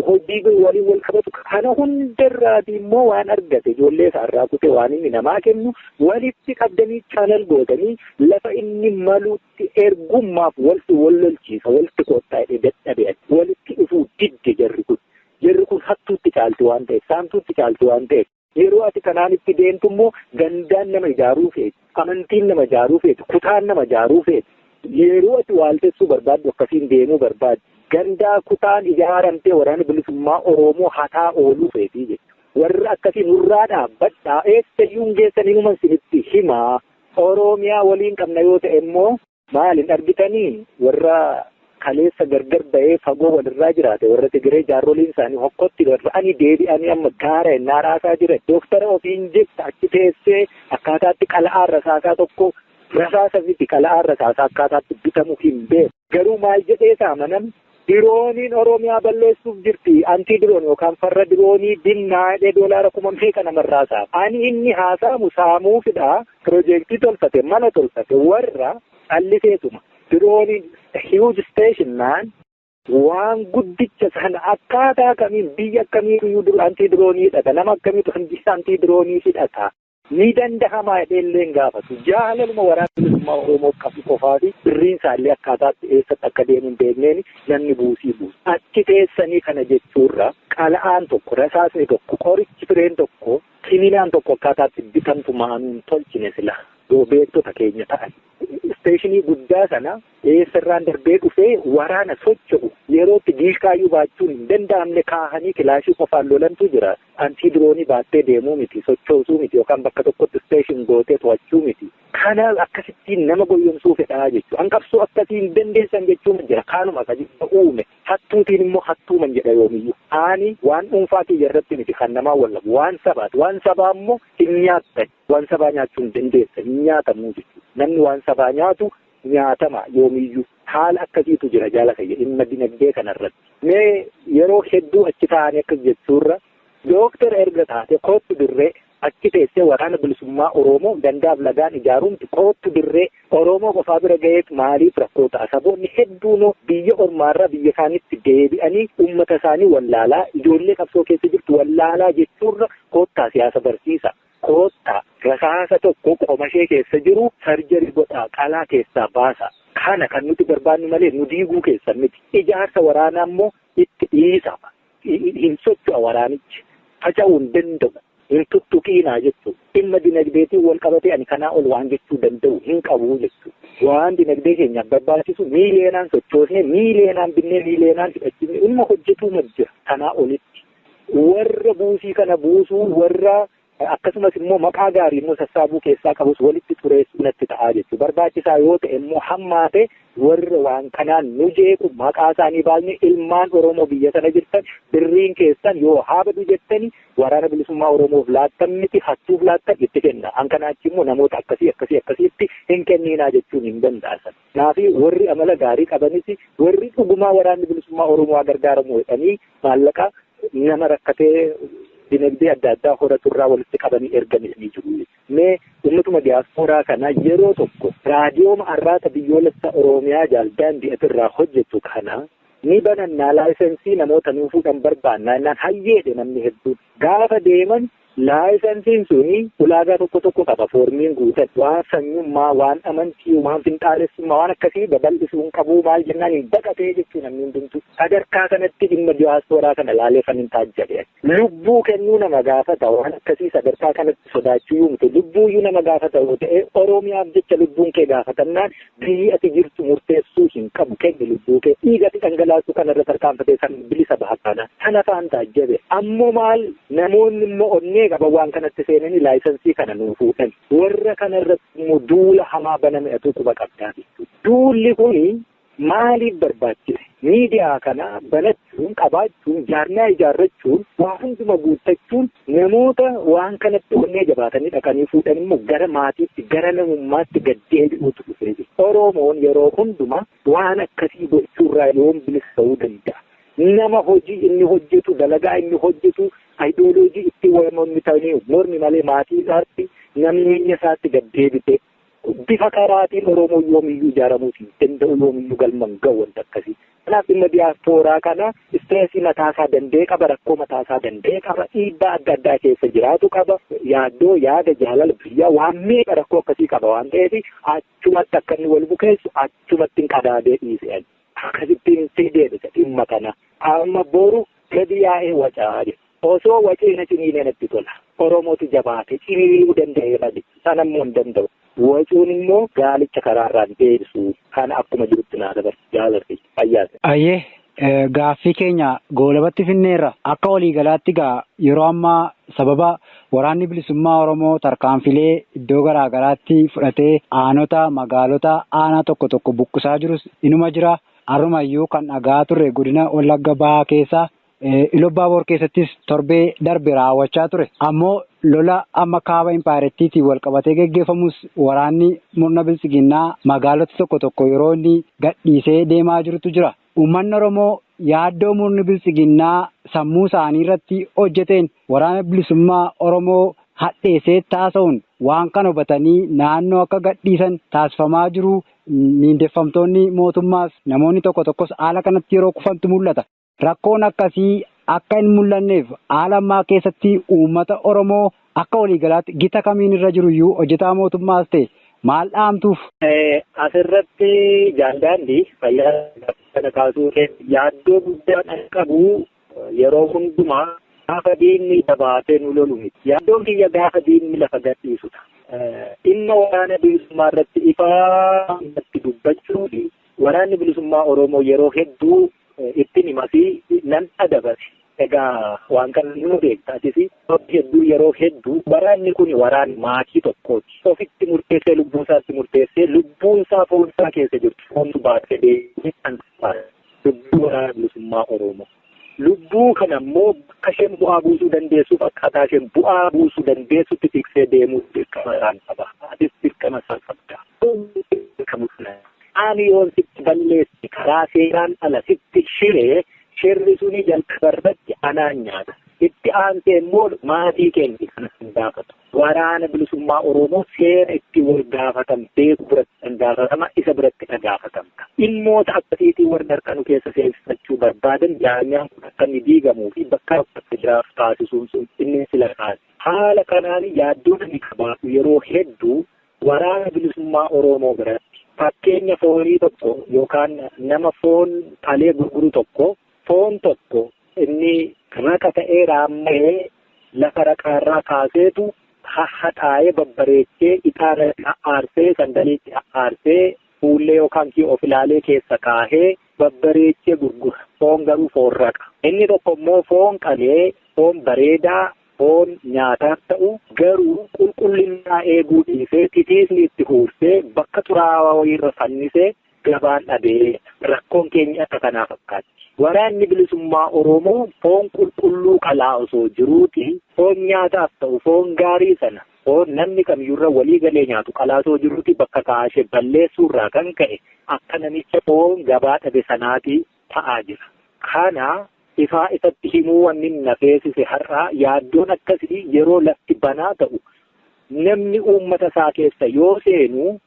hojii waliin wal qabatu kana hundarraati immoo waan argate ijoollee isaarraa kutee waan inni namaa kennu walitti qabdanii channel gootanii lafa inni maluutti ergummaaf walitti wal lolchiisa, walitti kottaa jedhee dadhabe, walitti dhufuu didde jarri kun. Jarri kun hattuutti caalti waan ta'eef, saamtuutti caalti waan ta'eef. Yeroo ati kanaan itti deemtu immoo gandaan nama ijaaruu feeti, amantiin nama ijaaruu feeti, kutaan nama ijaaruu feeti. Yeroo ati waaltessuu barbaaddu akkasiin deemuu barbaaddu. Gandaa kutaan ijaaramtee waraana bilisummaa Oromoo hataa ooluu feetii jechuudha. Warra akkasii nurraa dhaabbadhaa, eessayyuu hin geessan, hinuman sinitti himaa. Oromiyaa waliin qabna yoo ta'e immoo maal hin argitanii, warra kaleessa gargar ba'ee fagoo walirraa jiraate, warra Tigiree jaarroliin isaanii hokkotti rarra'anii deebi'anii amma gaara ennaa raasaa jiran, dooktara ofiin jetta achi teessee akkaataatti qala'aan rasaasaa tokko, rasaasa miti, qala'aan rasaasaa akkaataatti bitamu hin beeku. Garuu maal jedhee saamanam, dirooniin Oromiyaa balleessuuf jirti, anti drone yookaan farra diroonii binnaa jedhee doolaara kuma meeqa namarraa saama. Ani inni haasaamu saamuufidha, piroojeektii tolfate, mala tolfate, warra calliseetuma. Dirooniin huge station man, waan guddicha sana akkaataa kamiin biyya akkamiitu iyyuu anti diroonii hidhata, nama akkamiitu anti diroonii hidhata? Ni danda'amaa jedhee illee hin gaafatu. Jaalaluma Waraana Bilisummaa Oromoo qabu qofaa fi birriin isaallee akkaataatti eessatti akka deemu hin beekneen namni buusii buusa. Achi teessanii kana jechuurra qala'aan tokko, rasaasni tokko, qorichi fireen tokko, kininaan tokko akkaataatti bitamtu maanuu hin tolchine sila yoo beektota keenya ta'an? Isteeshinii guddaa sana eessarraan darbee dhufee waraana socho'u yerootti diishkaayyuu baachuun hin danda'amne kaahanii kilaashii qofaan lolantu jira. Antii diroonii baattee deemuu miti, sochoosuu miti, yookaan bakka tokkotti station gootee to'achuu miti. Kana akkasittiin nama goyyomsuu fedhaa jechuudha. An qabsoo akkasii hin dandeessan jechuun jira. Kaanuma ka uume hattuutiin immoo hattuuman jedha yoomiyyuu. Ani waan dhuunfaa kiyya irratti miti kan namaa wallabu, waan sabaati. Waan sabaa immoo hin nyaattan. Waan sabaa nyaachuu hin dandeessan, hin nyaatamuu jechuudha. Namni waan sabaa nyaatu nyaatama yoomiyyuu. Haala akkasiitu jira, jaala kiyya, dhimma dinagdee kanarratti. Mee yeroo hedduu achi taa'anii akkas jechuurra, dooktar erga taate koottu dirree. Achi teessee Waraana Bilisummaa Oromoo gandaaf lagaan ijaaruun koottu dirree. Oromoo qofaa bira gaheet maaliif rakkoo ta'a? Saboonni hedduunoo biyya ormaarraa biyya isaaniitti deebi'anii uummata isaanii wallaalaa, ijoollee qabsoo keessa jirtu wallaalaa jechuurra koottaa siyaasa barsiisa. Koottaa rasaasa tokko qomashee keessa jiru surgery godhaa, qalaa keessaa baasa. Kana kan nuti barbaannu malee nu diiguu keessan miti. Ijaarsa waraanaa immoo itti dhiisa. Hin socho'a waraanichi. Faca'uu hin danda'u. Hin tuttuqiinaa jechuudha. Dhimma dinagdeetiin wal qabatee ani kanaa ol waan jechuu danda'u hin qabu jechuudha. Waan dinagdee keenyaaf barbaachisu miiliyeenaan sochoosnee, miiliyeenaan binnee, miiliyeenaan hidhachiisnee dhimma hojjetuu jira kanaa olitti. Warra buusii kana buusuu, warra akkasumas immoo maqaa gaarii immoo sassaabuu keessaa qabus walitti xureessuu natti ta'aa jechuudha. Barbaachisaa yoo ta'e immoo hammaate warra waan kanaan nu jeequ maqaa isaanii baasne, ilmaan Oromoo biyya sana jirtan, birriin keessan yoo haa badu jettani Waraana Bilisummaa Oromoof laattan miti, hattuuf laattan itti kenna. An kanaa achi immoo namoota akkasii akkasii akkasiitti hin kenniinaa jechuun hin danda'asan. Kanaaf warri amala gaarii qabanis, warri dhugumaa Waraanni Bilisummaa Oromoo haa gargaaramu jedhanii maallaqa nama rakkatee dinagdee adda addaa horaturraa walitti qabanii erganis ni jiru. Mee uummatuma diyaaspooraa kana yeroo tokko raadiyooma Arraata Biyyoolessa Oromiyaa jaaldaandii irraa hojjetu kana ni banannaa, laayisensii namoota nuu fuudhan barbaannaa jennaan hayyeedhe namni hedduun. Gaafa deeman laayisensiin suni ulaagaa tokko tokko qaba, foormiin guutan. Waan sanyummaa, waan amantii, waan finxaalessummaa, waan akkasii babal'isuu hin qabu maal jennaan hin baqatee jechuu namni hundumtu. Sadarkaa kanatti dhimma diyaaspooraa kana laaleefan hin taajjabe. Lubbuu kennuu nama gaafata, waan akkasii sadarkaa kanatti sodaachuu yoo miti, lubbuuyyuu nama gaafata yoo ta'e, Oromiyaaf jecha lubbuun kee gaafatannaan biyyi ati jirtu murteessuu hin qabu, kenni lubbuu kee. Dhiigati dhangalaasuu kanarra tarkaanfatee san bilisa baha kana. Sana faan taajjabe. Ammoo maal, namoonni immoo onnee qaban waan kanatti seenanii laayisensii kana nuu fuudhan. Warra kanarratti immoo duula hamaa baname atuu quba qabdaa jechuudha. Duulli kuni maaliif barbaachise? Miidiyaa kana banachuun, qabaachuun, jaarmiyaa ijaarrachuun, waa hunduma guuttachuun, namoota waan kanatti onnee jabaatanii dhaqanii fuudhan immoo gara maatiitti, gara namummaatti gad deebi'uutu dhufee jira. Oromoon yeroo hunduma waan akkasii gochuurraa yoom bilisa ta'uu danda'a? Nama hojii inni hojjetu, dalagaa inni hojjetu, ayidooloojii ittiin waamamni ta'anii mormi malee maatii isaatti, nameenya isaatti gad deebite bifa karaatiin Oromoo yoomiyyuu ijaaramuu hin danda'u, yoomiyyuu galma hin ga'u wanta akkasii. Kanaaf dhimma diyaaspooraa kana stressii mataasaa danda'e qaba, rakkoo mataasaa danda'e qaba, dhiibbaa adda addaa keessa jiraatu qaba, yaaddoo, yaada, jaalala biyyaa, waan meeqa rakkoo akkasii qaba waan ta'eef achumatti akka inni wal bukeessu achumatti hin qadaadee dhiise. Akkasittiin si deebisa dhimma kana. Amma boru gadi yaa'ee wacaa jedha. Osoo wacee na ciniinee natti tola. Oromootu jabaate ciniinuu danda'eera jechuudha. Sana immoo hin danda'u. Wacuun immoo gaalicha karaarraan deebisu. Kana akkuma jirutti naa dabarsu jaaladhe fayyaase. Ayyee, gaaffii keenya goolabatti finneerra. Akka waliigalaatti gaa yeroo ammaa sababa Waraanni Bilisummaa Oromoo tarkaanfilee iddoo garaa garaatti fudhatee aanota, magaalota aanaa tokko tokko buqqisaa jirus inuma jira. Har'umayyuu kan dhagaa turre godina Wallagga Bahaa keessa Iluu Abbaaboor keessattis torbee darbe raawwachaa ture. Ammoo lola amma kaaba impaayirettiitiin wal qabatee geggeeffamus waraanni murna biltsiginnaa magaalota tokko tokko yeroo inni gadhiisee deemaa jirutu jira. Uummanni Oromoo yaaddoo murni biltsiginnaa sammuu isaanii irratti hojjeteen Waraana Bilisummaa Oromoo hadheessee taasisuun waan kana hubatanii naannoo akka gadhiisan taasifamaa jiru. Miindeffamtoonni mootummaas namoonni tokko tokkos haala kanatti yeroo kufantu mul'ata. Rakkoon akkasii akka hin mul'anneef haala ammaa keessatti uummata Oromoo akka waliigalaatti gita kamiin irra jiru iyyuu hojjetaa mootummaas ta'e maal dhaamtuuf? Asirratti jaaldaandii fayyaa kana kaasuu yaaddoo guddaa kan qabu yeroo hundumaa gaafa diinni jabaatee nu lolu miti. Yaaddoon kiyya gaafa diinni lafa gadhiisudha. Dhimma waraana bilisummaa irratti ifaa irratti dubbachuu fi waraanni bilisummaa Oromoo yeroo hedduu ittiin himaa fi nan adabate. Egaa waan kana ni beekta atis hedduu yeroo hedduu waraanni kun waraana maatii tokkooti. Ofitti murteessee lubbuu isaatti murteessee lubbuun isaa foon isaa keessa jirtu foontu baatee deemee kan lubbuu waraana bilisummaa Oromoo. Lubbuu kana immoo bakka isheen bu'aa buusuu dandeessuuf akkaataa isheen bu'aa buusuu dandeessutti tiksee deemuu dirqama isaan qaba. Atis dirqama isaan qabda. Ani yoon sitti balleessi karaa seeraan ala sitti shiree shirri suni jalqaba irratti anaan nyaata. Itti aansee immoo maatii keenya kana hin gaafatu. Waraana bilisummaa Oromoo seera itti wal gaafatan beeku biratti kan gaafatama isa biratti kan gaafatamta. Dhimmoota akkasiitiin warra harka nu keessa seensifachuu barbaadan jaarmiyaan kun akka inni diigamuu fi bakka akka jiraatu taasisuun sun inni sila kaase. Haala kanaan yaaddoon inni qabaatu yeroo hedduu waraana bilisummaa Oromoo biratti fakkeenya foonii tokko yookaan nama foon qalee gurguru tokko foon tokko inni raqa ta'ee raamma'ee lafa raqaarraa kaaseetu haxaa'ee babbareechee ixaana aarsee sandaliitti aarsee fuullee yookaan kii of ilaalee keessa kaahee babbareechee gurgura. Foon garuu foon raqa. Inni tokko immoo foon qalee foon bareedaa foon nyaataaf ta'u garuu qulqullinaa eeguu dhiisee titiisni itti huursee bakka xuraawaa wayiirra fannisee gabaan dhabee rakkoon keenya akka kanaa fakkaatti. Waraanni bilisummaa Oromoo foon qulqulluu qalaa osoo jiruuti foon nyaataaf ta'u foon gaarii sana foon namni kamiyyuurra walii galee nyaatu qalaa osoo jiruuti bakka kaashee balleessuurraa kan ka'e akka namicha foon gabaa dhabe sanaati ta'aa jira. Kana ifaa ifatti himuu wanni na feesise har'aa yaaddoon akkasii yeroo lafti banaa ta'u namni uummata isaa keessa yoo seenu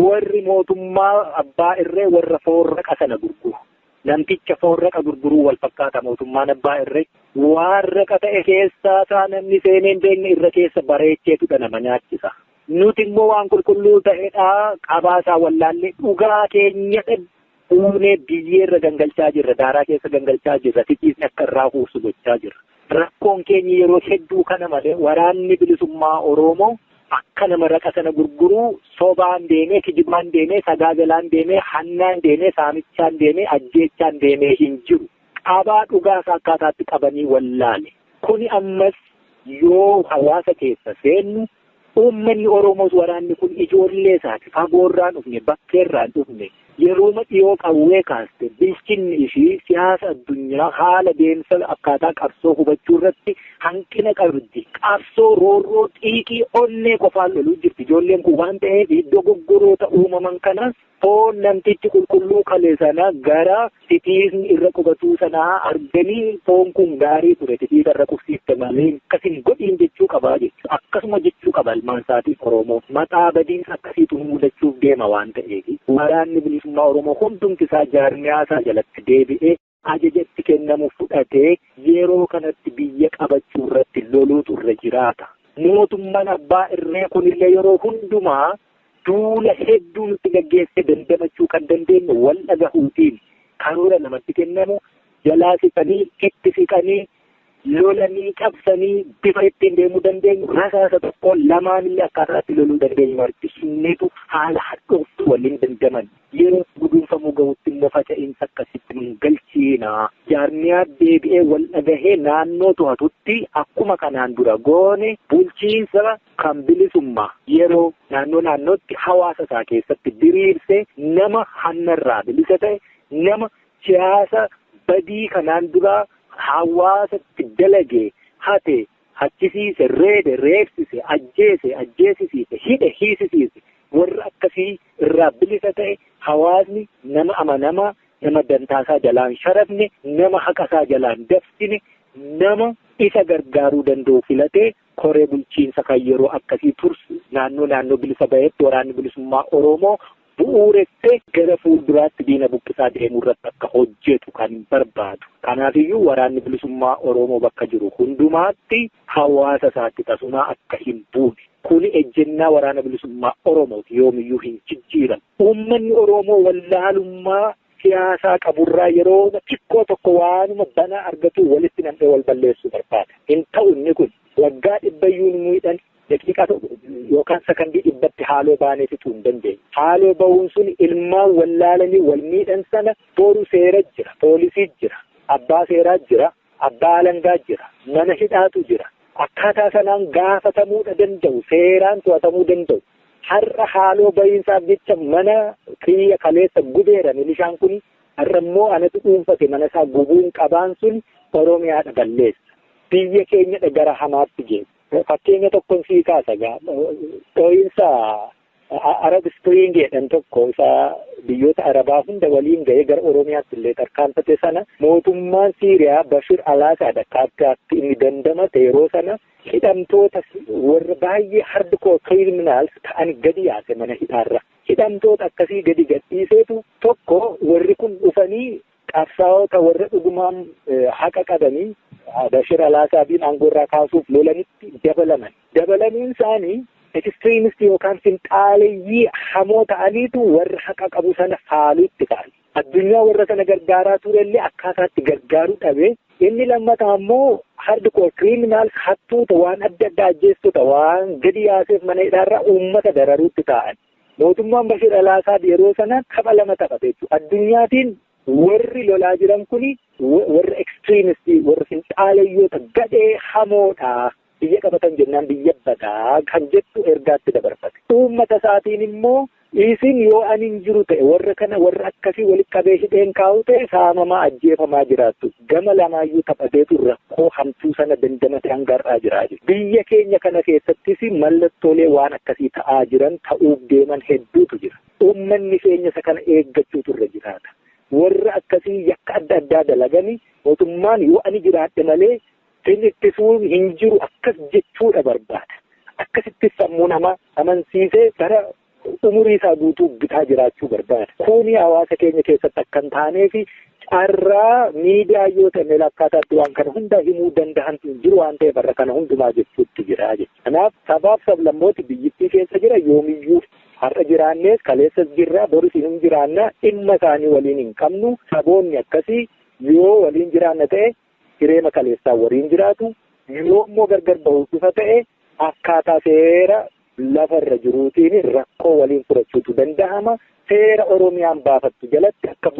warri mootummaa abbaa irree warra foon raqa sana gurguru. Namticha foon raqa gurguruu wal fakkaata mootummaan abbaa irree waan raqa ta'e keessaa isaa namni seenee hin beekne irra keessa bareecheetudha nama nyaachisa. Nuti immoo waan qulqulluu ta'edha qabaasaa wallaallee dhugaa keenya fuunee biyyeerra gangalchaa jirra daaraa keessa gangalchaa jirra titiisni akka irraa huursu gochaa jirra. Rakkoon keenya yeroo hedduu kana malee waraanni bilisummaa Oromoo akka nama raqa sana gurguruu sobaan deemee kijibaan deemee sagaagalaan deemee hannaan deemee saamichaan deemee ajjeechaan deemee hin jiru. Qabaa dhugaa isaa akkaataatti qabanii wallaale. Kuni ammas yoo hawaasa keessa seennu uummanni Oromoos waraanni kun ijoollee isaati fagoorraan dhufne bakkeerraan dhufne yerooma dhiyoo qawwee kaaste bilchinni ishii siyaasa addunyaa haala deemsa akkaataa qabsoo hubachuu irratti hanqina qabdi. Qabsoo roorroo xiiqii onnee qofaan loluu jirti. Ijoolleen kun waan ta'eef dogoggoroota uumaman kana foon namtichi qulqulluu qale sana gara titiisni irra qubatuu sanaa arganii foon kun gaarii ture titiisa irra qubsiifte malee akkasin godhiin jechuu qabaa jechuudha. Akkasuma jechuu qaba ilmaan isaatiif Oromoo. Maxaa badiinsa akkasiitu mudachuuf deema waan ta'eef waraanni bilisummaa Oromoo hundumti isaa jaarmiyaa isaa jalatti deebi'ee ajaja itti kennamu fudhatee yeroo kanatti biyya qabachuu irratti loluutu irra jiraata. Mootummaan abbaa irree kunillee yeroo hundumaa duula hedduu nutti gaggeessee dandamachuu kan dandeenyu wal dhagahuutiin karoora namatti kennamu jalaa siqanii itti siqanii lolanii cabsanii bifa ittiin deemuu dandeenyu rasaasa tokko lamaanillee akkaataa itti loluu dandeenyu argisiisneetu haala hadhooftuu waliin dandaman yeroo guduunfamuu gahutti immoo faca'insa akkasitti nun galchiina. Jaarmiyaa deebi'ee wal dhagahee naannoo to'atutti akkuma kanaan dura goone bulchiinsa kan bilisummaa yeroo naannoo naannootti hawaasa isaa keessatti diriirsee nama hannarraa bilisa ta'e nama siyaasa badii kanaan dura hawaasatti dalage hate hachisiise reebe reebsise ajjeese ajjeesisiise hidhe hiisisiise warra akkasii irraa bilisa ta'e hawaasni nama amanamaa nama dantaasaa jalaan sharafne nama haqasaa jalaan dabsine nama isa gargaaruu danda'u filatee koree bulchiinsa kan yeroo akkasii tursu naannoo naannoo bilisa ba'etti waraanni bilisummaa Oromoo bu'uuressee gara fuulduraatti diina buqqisaa deemuu irratti akka hojjetu kan barbaadu. Kanaafiyyuu waraanni bilisummaa Oromoo bakka jiru hundumaatti hawaasa isaatti tasumaa akka hin buune. Kuni ejjennaa waraana bilisummaa Oromooti yoomiyyuu hin jijjiiramu. Uummanni Oromoo wallaalummaa siyaasaa qaburraa yeroo xiqqoo tokko waanuma banaa argatu walitti nam'ee wal balleessuu barbaada. Hin ta'u inni kun waggaa dhibbayyuu nu miidhan daqiiqaa yookaan sakandii dhibbatti haaloo baanee fixuu hin dandeenye. Haaloo ba'uun sun ilmaan wallaalanii wal miidhan sana boru seera jira, poolisii jira, abbaa seeraa jira, abbaa alangaa jira, mana hidhaatu jira. Akkaataa sanaan gaafatamuudha danda'u, seeraan to'atamuu danda'u. Har'a haaloo ba'iinsaaf jecha mana kiyya kaleessa gubeera milishaan kun har'a immoo anatu dhuunfate mana isaa gubuun qabaan sun Oromiyaadha balleessa. Biyya keenyadha gara hamaatti geessa. Fakkeenya tokkoon sii kaasa dho'iinsa Arab Spring jedhan tokko isa biyyoota Arabaa hunda waliin ga'ee gara Oromiyaatti illee tarkaanfate sana mootummaan Siiriyaa Bashir Alaasaadha akkaataatti inni dandamate yeroo sana hidhamtoota warra baay'ee hardcore criminals ta'an gadi yaase mana hidhaarra. Hidhamtoota akkasii gadi gadhiiseetu tokko warri kun dhufanii qabsaa'ota warra dhugumaan haqa qabanii Bashir Alaasaadiin aangoorraa kaasuuf lolanitti dabalaman. Dabalamuun isaanii extremist yookaan finxaaleeyyii hamoo ta'aniitu warra haqa qabu sana faaluutti ka'an. Addunyaa warra sana gargaaraa turellee akkaataatti gargaaruu dhabe. Inni lammataa immoo hardcore criminals hattuuta waan adda addaa ajjeestota waan gadi yaaseef mana hidhaarraa uummata dararuutti taa'an. Mootummaan Bashir Alaasaad yeroo sana tapha lama taphate jechuudha. Addunyaatiin warri lolaa jiran kuni warra extremistii warra finxaalayyoota gadhee hamoodha. Biyya qabatan jennaan biyya badaa kan jettu ergaatti dabarfate. Uummata isaatiin immoo isin yoo ani hin jiru ta'e warra kana warra akkasii walitti qabee hidheen kaa'u ta'e saamamaa ajjeefamaa jiraattu. Gama lamaayyuu taphateetu rakkoo hamtuu sana dandamate hanga har'aa jiraa jiru. Biyya keenya kana keessattis mallattoolee waan akkasii ta'aa jiran ta'uuf deeman hedduutu jira. Uummanni keenya isa kana eeggachuutu irra jiraata. Warra akkasii yakka adda addaa dalaganii mootummaan yoo ani jiraadhe malee sin ittisuun hin jiru akkas jechuudha barbaada. Akkasitti sammuu namaa amansiisee bara umurii isaa guutuu bitaa jiraachuu barbaada. Kuni hawaasa keenya keessatti akka hin taaneef carraa miidiyaa yoo ta'e akkaataatti waan kana hunda himuu danda'antu hin jiru waan ta'eef barra kana hundumaa jechuutti jira jechuudha. Kanaaf sabaaf sablammooti biyyittii keessa jira yoomiyyuu har'a jiraannees kaleessas jirra boris hin jiraanna dhimma isaanii waliin hin qabnu saboonni akkasii yoo waliin jiraanna ta'e hireema kaleessaa waliin jiraatu yoo immoo gargar bahuuf dhufa ta'e akkaataa seera lafarra jiruutiin rakkoo waliin furachuutu danda'ama. Seera Oromiyaan baafattu jalatti akka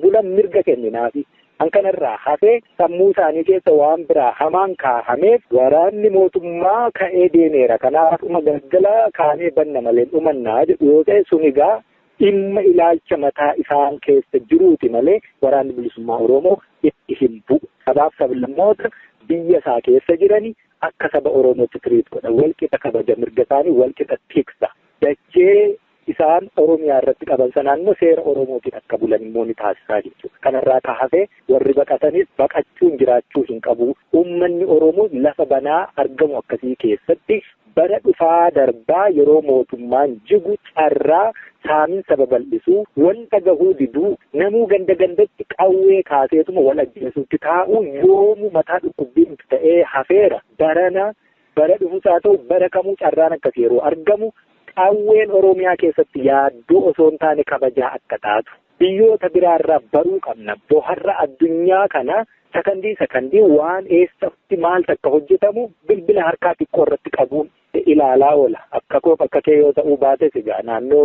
bulan mirga kenninaafi. Kan kanarraa hafee sammuu isaanii keessa waan biraa hamaan kaahameef waraanni mootummaa ka'ee deemeera. Kanaaf dhuma galgala kaanee banna malee dhumannaa jedhu yoo ta'e sun egaa dhimma ilaalcha mataa isaan keessa jiruuti malee waraanni bilisummaa Oromoo itti hin bu'u. Sabaaf sablammoota biyya isaa keessa jirani akka saba Oromootti tiriit godha. Walqixa kabaja mirga isaanii walqixa tiksa. Dachee isaan Oromiyaa irratti qaban sanaan immoo seera Oromootiin akka bulan immoo ni taasisaa jechuudha. Kanarraa kaafee warri baqatanis baqachuun jiraachuu hin qabu. Uummanni Oromoo lafa banaa argamu akkasii keessatti bara dhufaa darbaa yeroo mootummaan jigu carraa saaminsa babal'isuu wanta gahuu diduu namuu ganda gandatti qawwee kaaseetuma wal ajjeesuutti taa'uu yoomuu mataa dhukkubbiin ta'ee hafeera. Barana bara dhufus haa ta'u bara kamuu carraan akkasii yeroo argamu qawween Oromiyaa keessatti yaaddoo osoo hin taane kabajaa akka taatu biyyoota biraarraa baruu qabna. Boharra addunyaa kana sakandii sakandii waan eessatti maal takka hojjetamu bilbila harkaa xiqqoo irratti qabuun ilaalaa oola. Akka koof akka kee yoo ta'uu baates egaa naannoo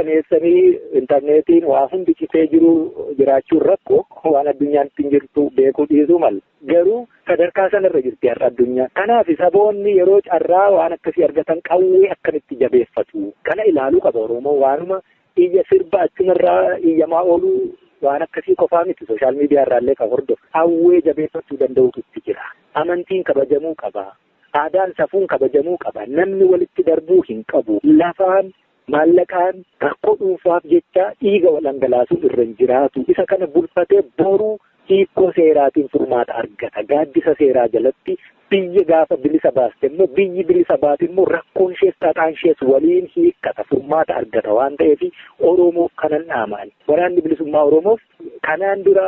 dukkaneessanii intarneetiin waa hundi citee jiru jiraachuun rakkoo waan addunyaan ittiin jirtu beekuu dhiisuu mala. Garuu sadarkaa sanarra jirti har'a addunyaan. Kanaaf saboonni yeroo carraa waan akkasii argatan qawwee akkamitti jabeeffatu. Kana ilaaluu qaba Oromoo waanuma iyya sirba achumarraa iyyamaa ooluu waan akkasii qofaa miti sooshaal miidiyaa irraallee kan hordofu. Qawwee jabeeffachuu danda'utu itti jira. Amantiin kabajamuu qaba. Aadaan safuun kabajamuu qaba. Namni walitti darbuu hin qabu. Lafaan maallaqaan rakkoo dhuunfaaf jecha dhiiga wal dhangalaasuun irra hin jiraatu. Isa kana bulfatee boruu Hiikkoo seeraatiin furmaata argata. Gaaddisa seeraa jalatti biyya gaafa bilisa baaste immoo biyyi bilisa baate immoo rakkoon ishees xaxaan ishees waliin hiikkata, furmaata argata waan ta'eef Oromoof kanan dhaamaan. Waraanni bilisummaa Oromoof kanaan dura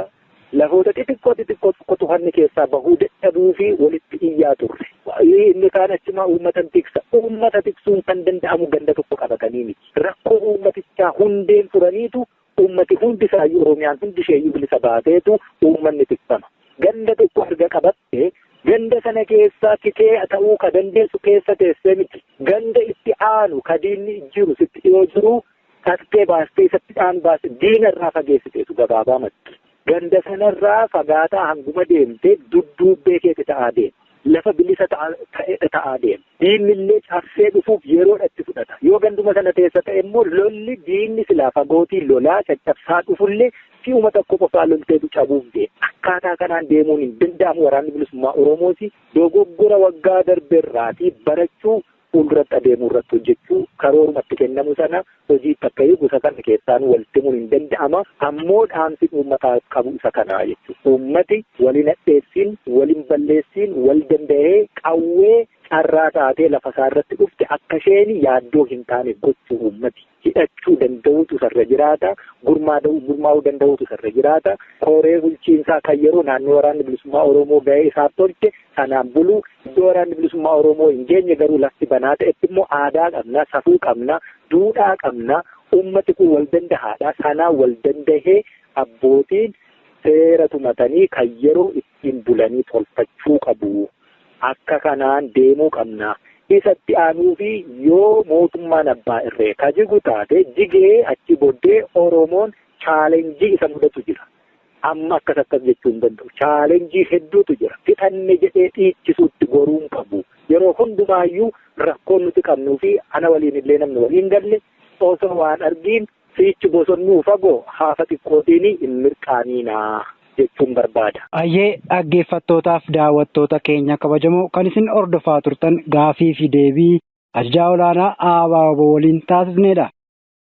lafoota xixiqqoo xixiqqoo tokkotu hanni keessaa bahuu dadhabuu fi walitti iyyaa turre. Inni kaan achumaa uummata tiksa. Uummata tiksuun kan danda'amu ganda tokko qabatanii miti. Rakkoo uummatichaa hundeen furaniitu uummati hundi isaayyuu Oromiyaan hundi isheeyyuu bilisa baateetu uummanni tiksama. Ganda tokko erga qabatte ganda sana keessaa tikee ta'uu ka dandeessu keessa teessee miti. Ganda itti aanu ka diinni jiru sitti dhiyoo jiru tattee baastee isatti aanu baaste diina irraa fageessiteetu gabaabaa matti. Ganda sanarraa fagaataa hanguma deemtee dudduubbee keeti ta'aa deema. Lafa bilisa ta'e ta'aa deema. Diinni illee cabsee dhufuuf yeroodha itti fudhata. Yoo ganduma sana teessa ta'e immoo lolli diinni silaa fagootii lolaa caccabsaa dhufullee si'uma tokko qofaa lolteetu cabuuf deema. Akkaataa kanaan deemuun hin danda'amu. Waraanni bilisummaa Oromooti dogoggora waggaa darbeerraatii barachuu, fuulduratti adeemuu irratti hojjechuu, karoorumatti kennamu sana hojiitti akka eegu isa kana keessaan walitti himuun hin danda'ama. Ammoo dhaamsi uummataaf qabu isa kanaa jechuudha. Uummati walin hadheessiin, walin balleessiin, wal danda'ee qawwee carraa taatee lafa isaa irratti dhufte akka isheen yaaddoo hin taane gochuu uummati. Hidhachuu danda'uutu isarra jiraata. Gurmaa'uu danda'uutu isarra jiraata. Koree bulchiinsaa kan yeroo naannoo waraanni bilisummaa Oromoo ga'ee isaaf tolche sanaan buluu, iddoo waraanni bilisummaa Oromoo hin geenye garuu lafti banaa ta'etti immoo aadaa qabna, safuu qabna, duudhaa qabna. Uummati kun wal dandahaadha. Sanaan wal dandahee abbootiin seera tumatanii kan yeroo ittiin bulanii tolfachuu qabu. Akka kanaan deemuu qabna. Isatti aanuu fi yoo mootummaan abbaa irree ka jigu taate jigee achi booddee Oromoon challenge isa mudatu jira. Amma akkas akkas jechuu hin danda'u. Challenge hedduutu jira. Fixanne jedhee dhiichisuutti goruun qabu. Yeroo hundumaayyuu rakkoon nuti qabnuu fi ana waliin illee namni waliin galle osoo waan argiin fiichi bosonnuu fagoo haafa xiqqootiin hin mirqaaniinaa jechuun barbaada. Ayyee, dhaggeeffattootaaf daawwattoota keenya kabajamoo, kan isin hordofaa turtan gaafii fi deebii ajajaa olaanaa ABO waliin taasisnedha.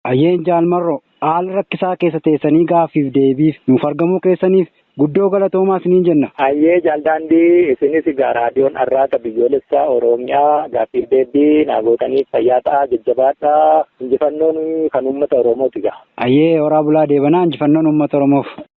Ayyeen Jaalmarroo, haala rakkisaa keessa teessanii gaaffiif deebiif nuuf argamuu keessaniif guddoo galatoomaa isiniin jenna. Ayyee jaaldaandii, isinis egaa raadiyoon Arraata Biyyoolessaa Oromiyaa gaaffiif deebii naa gootaniif fayyaa ta'aa, jajjabaadhaa, injifannoon kan uummata Oromooti gaa. Ayyee, horaa bulaa deebanaa, injifannoon uummata Oromoof.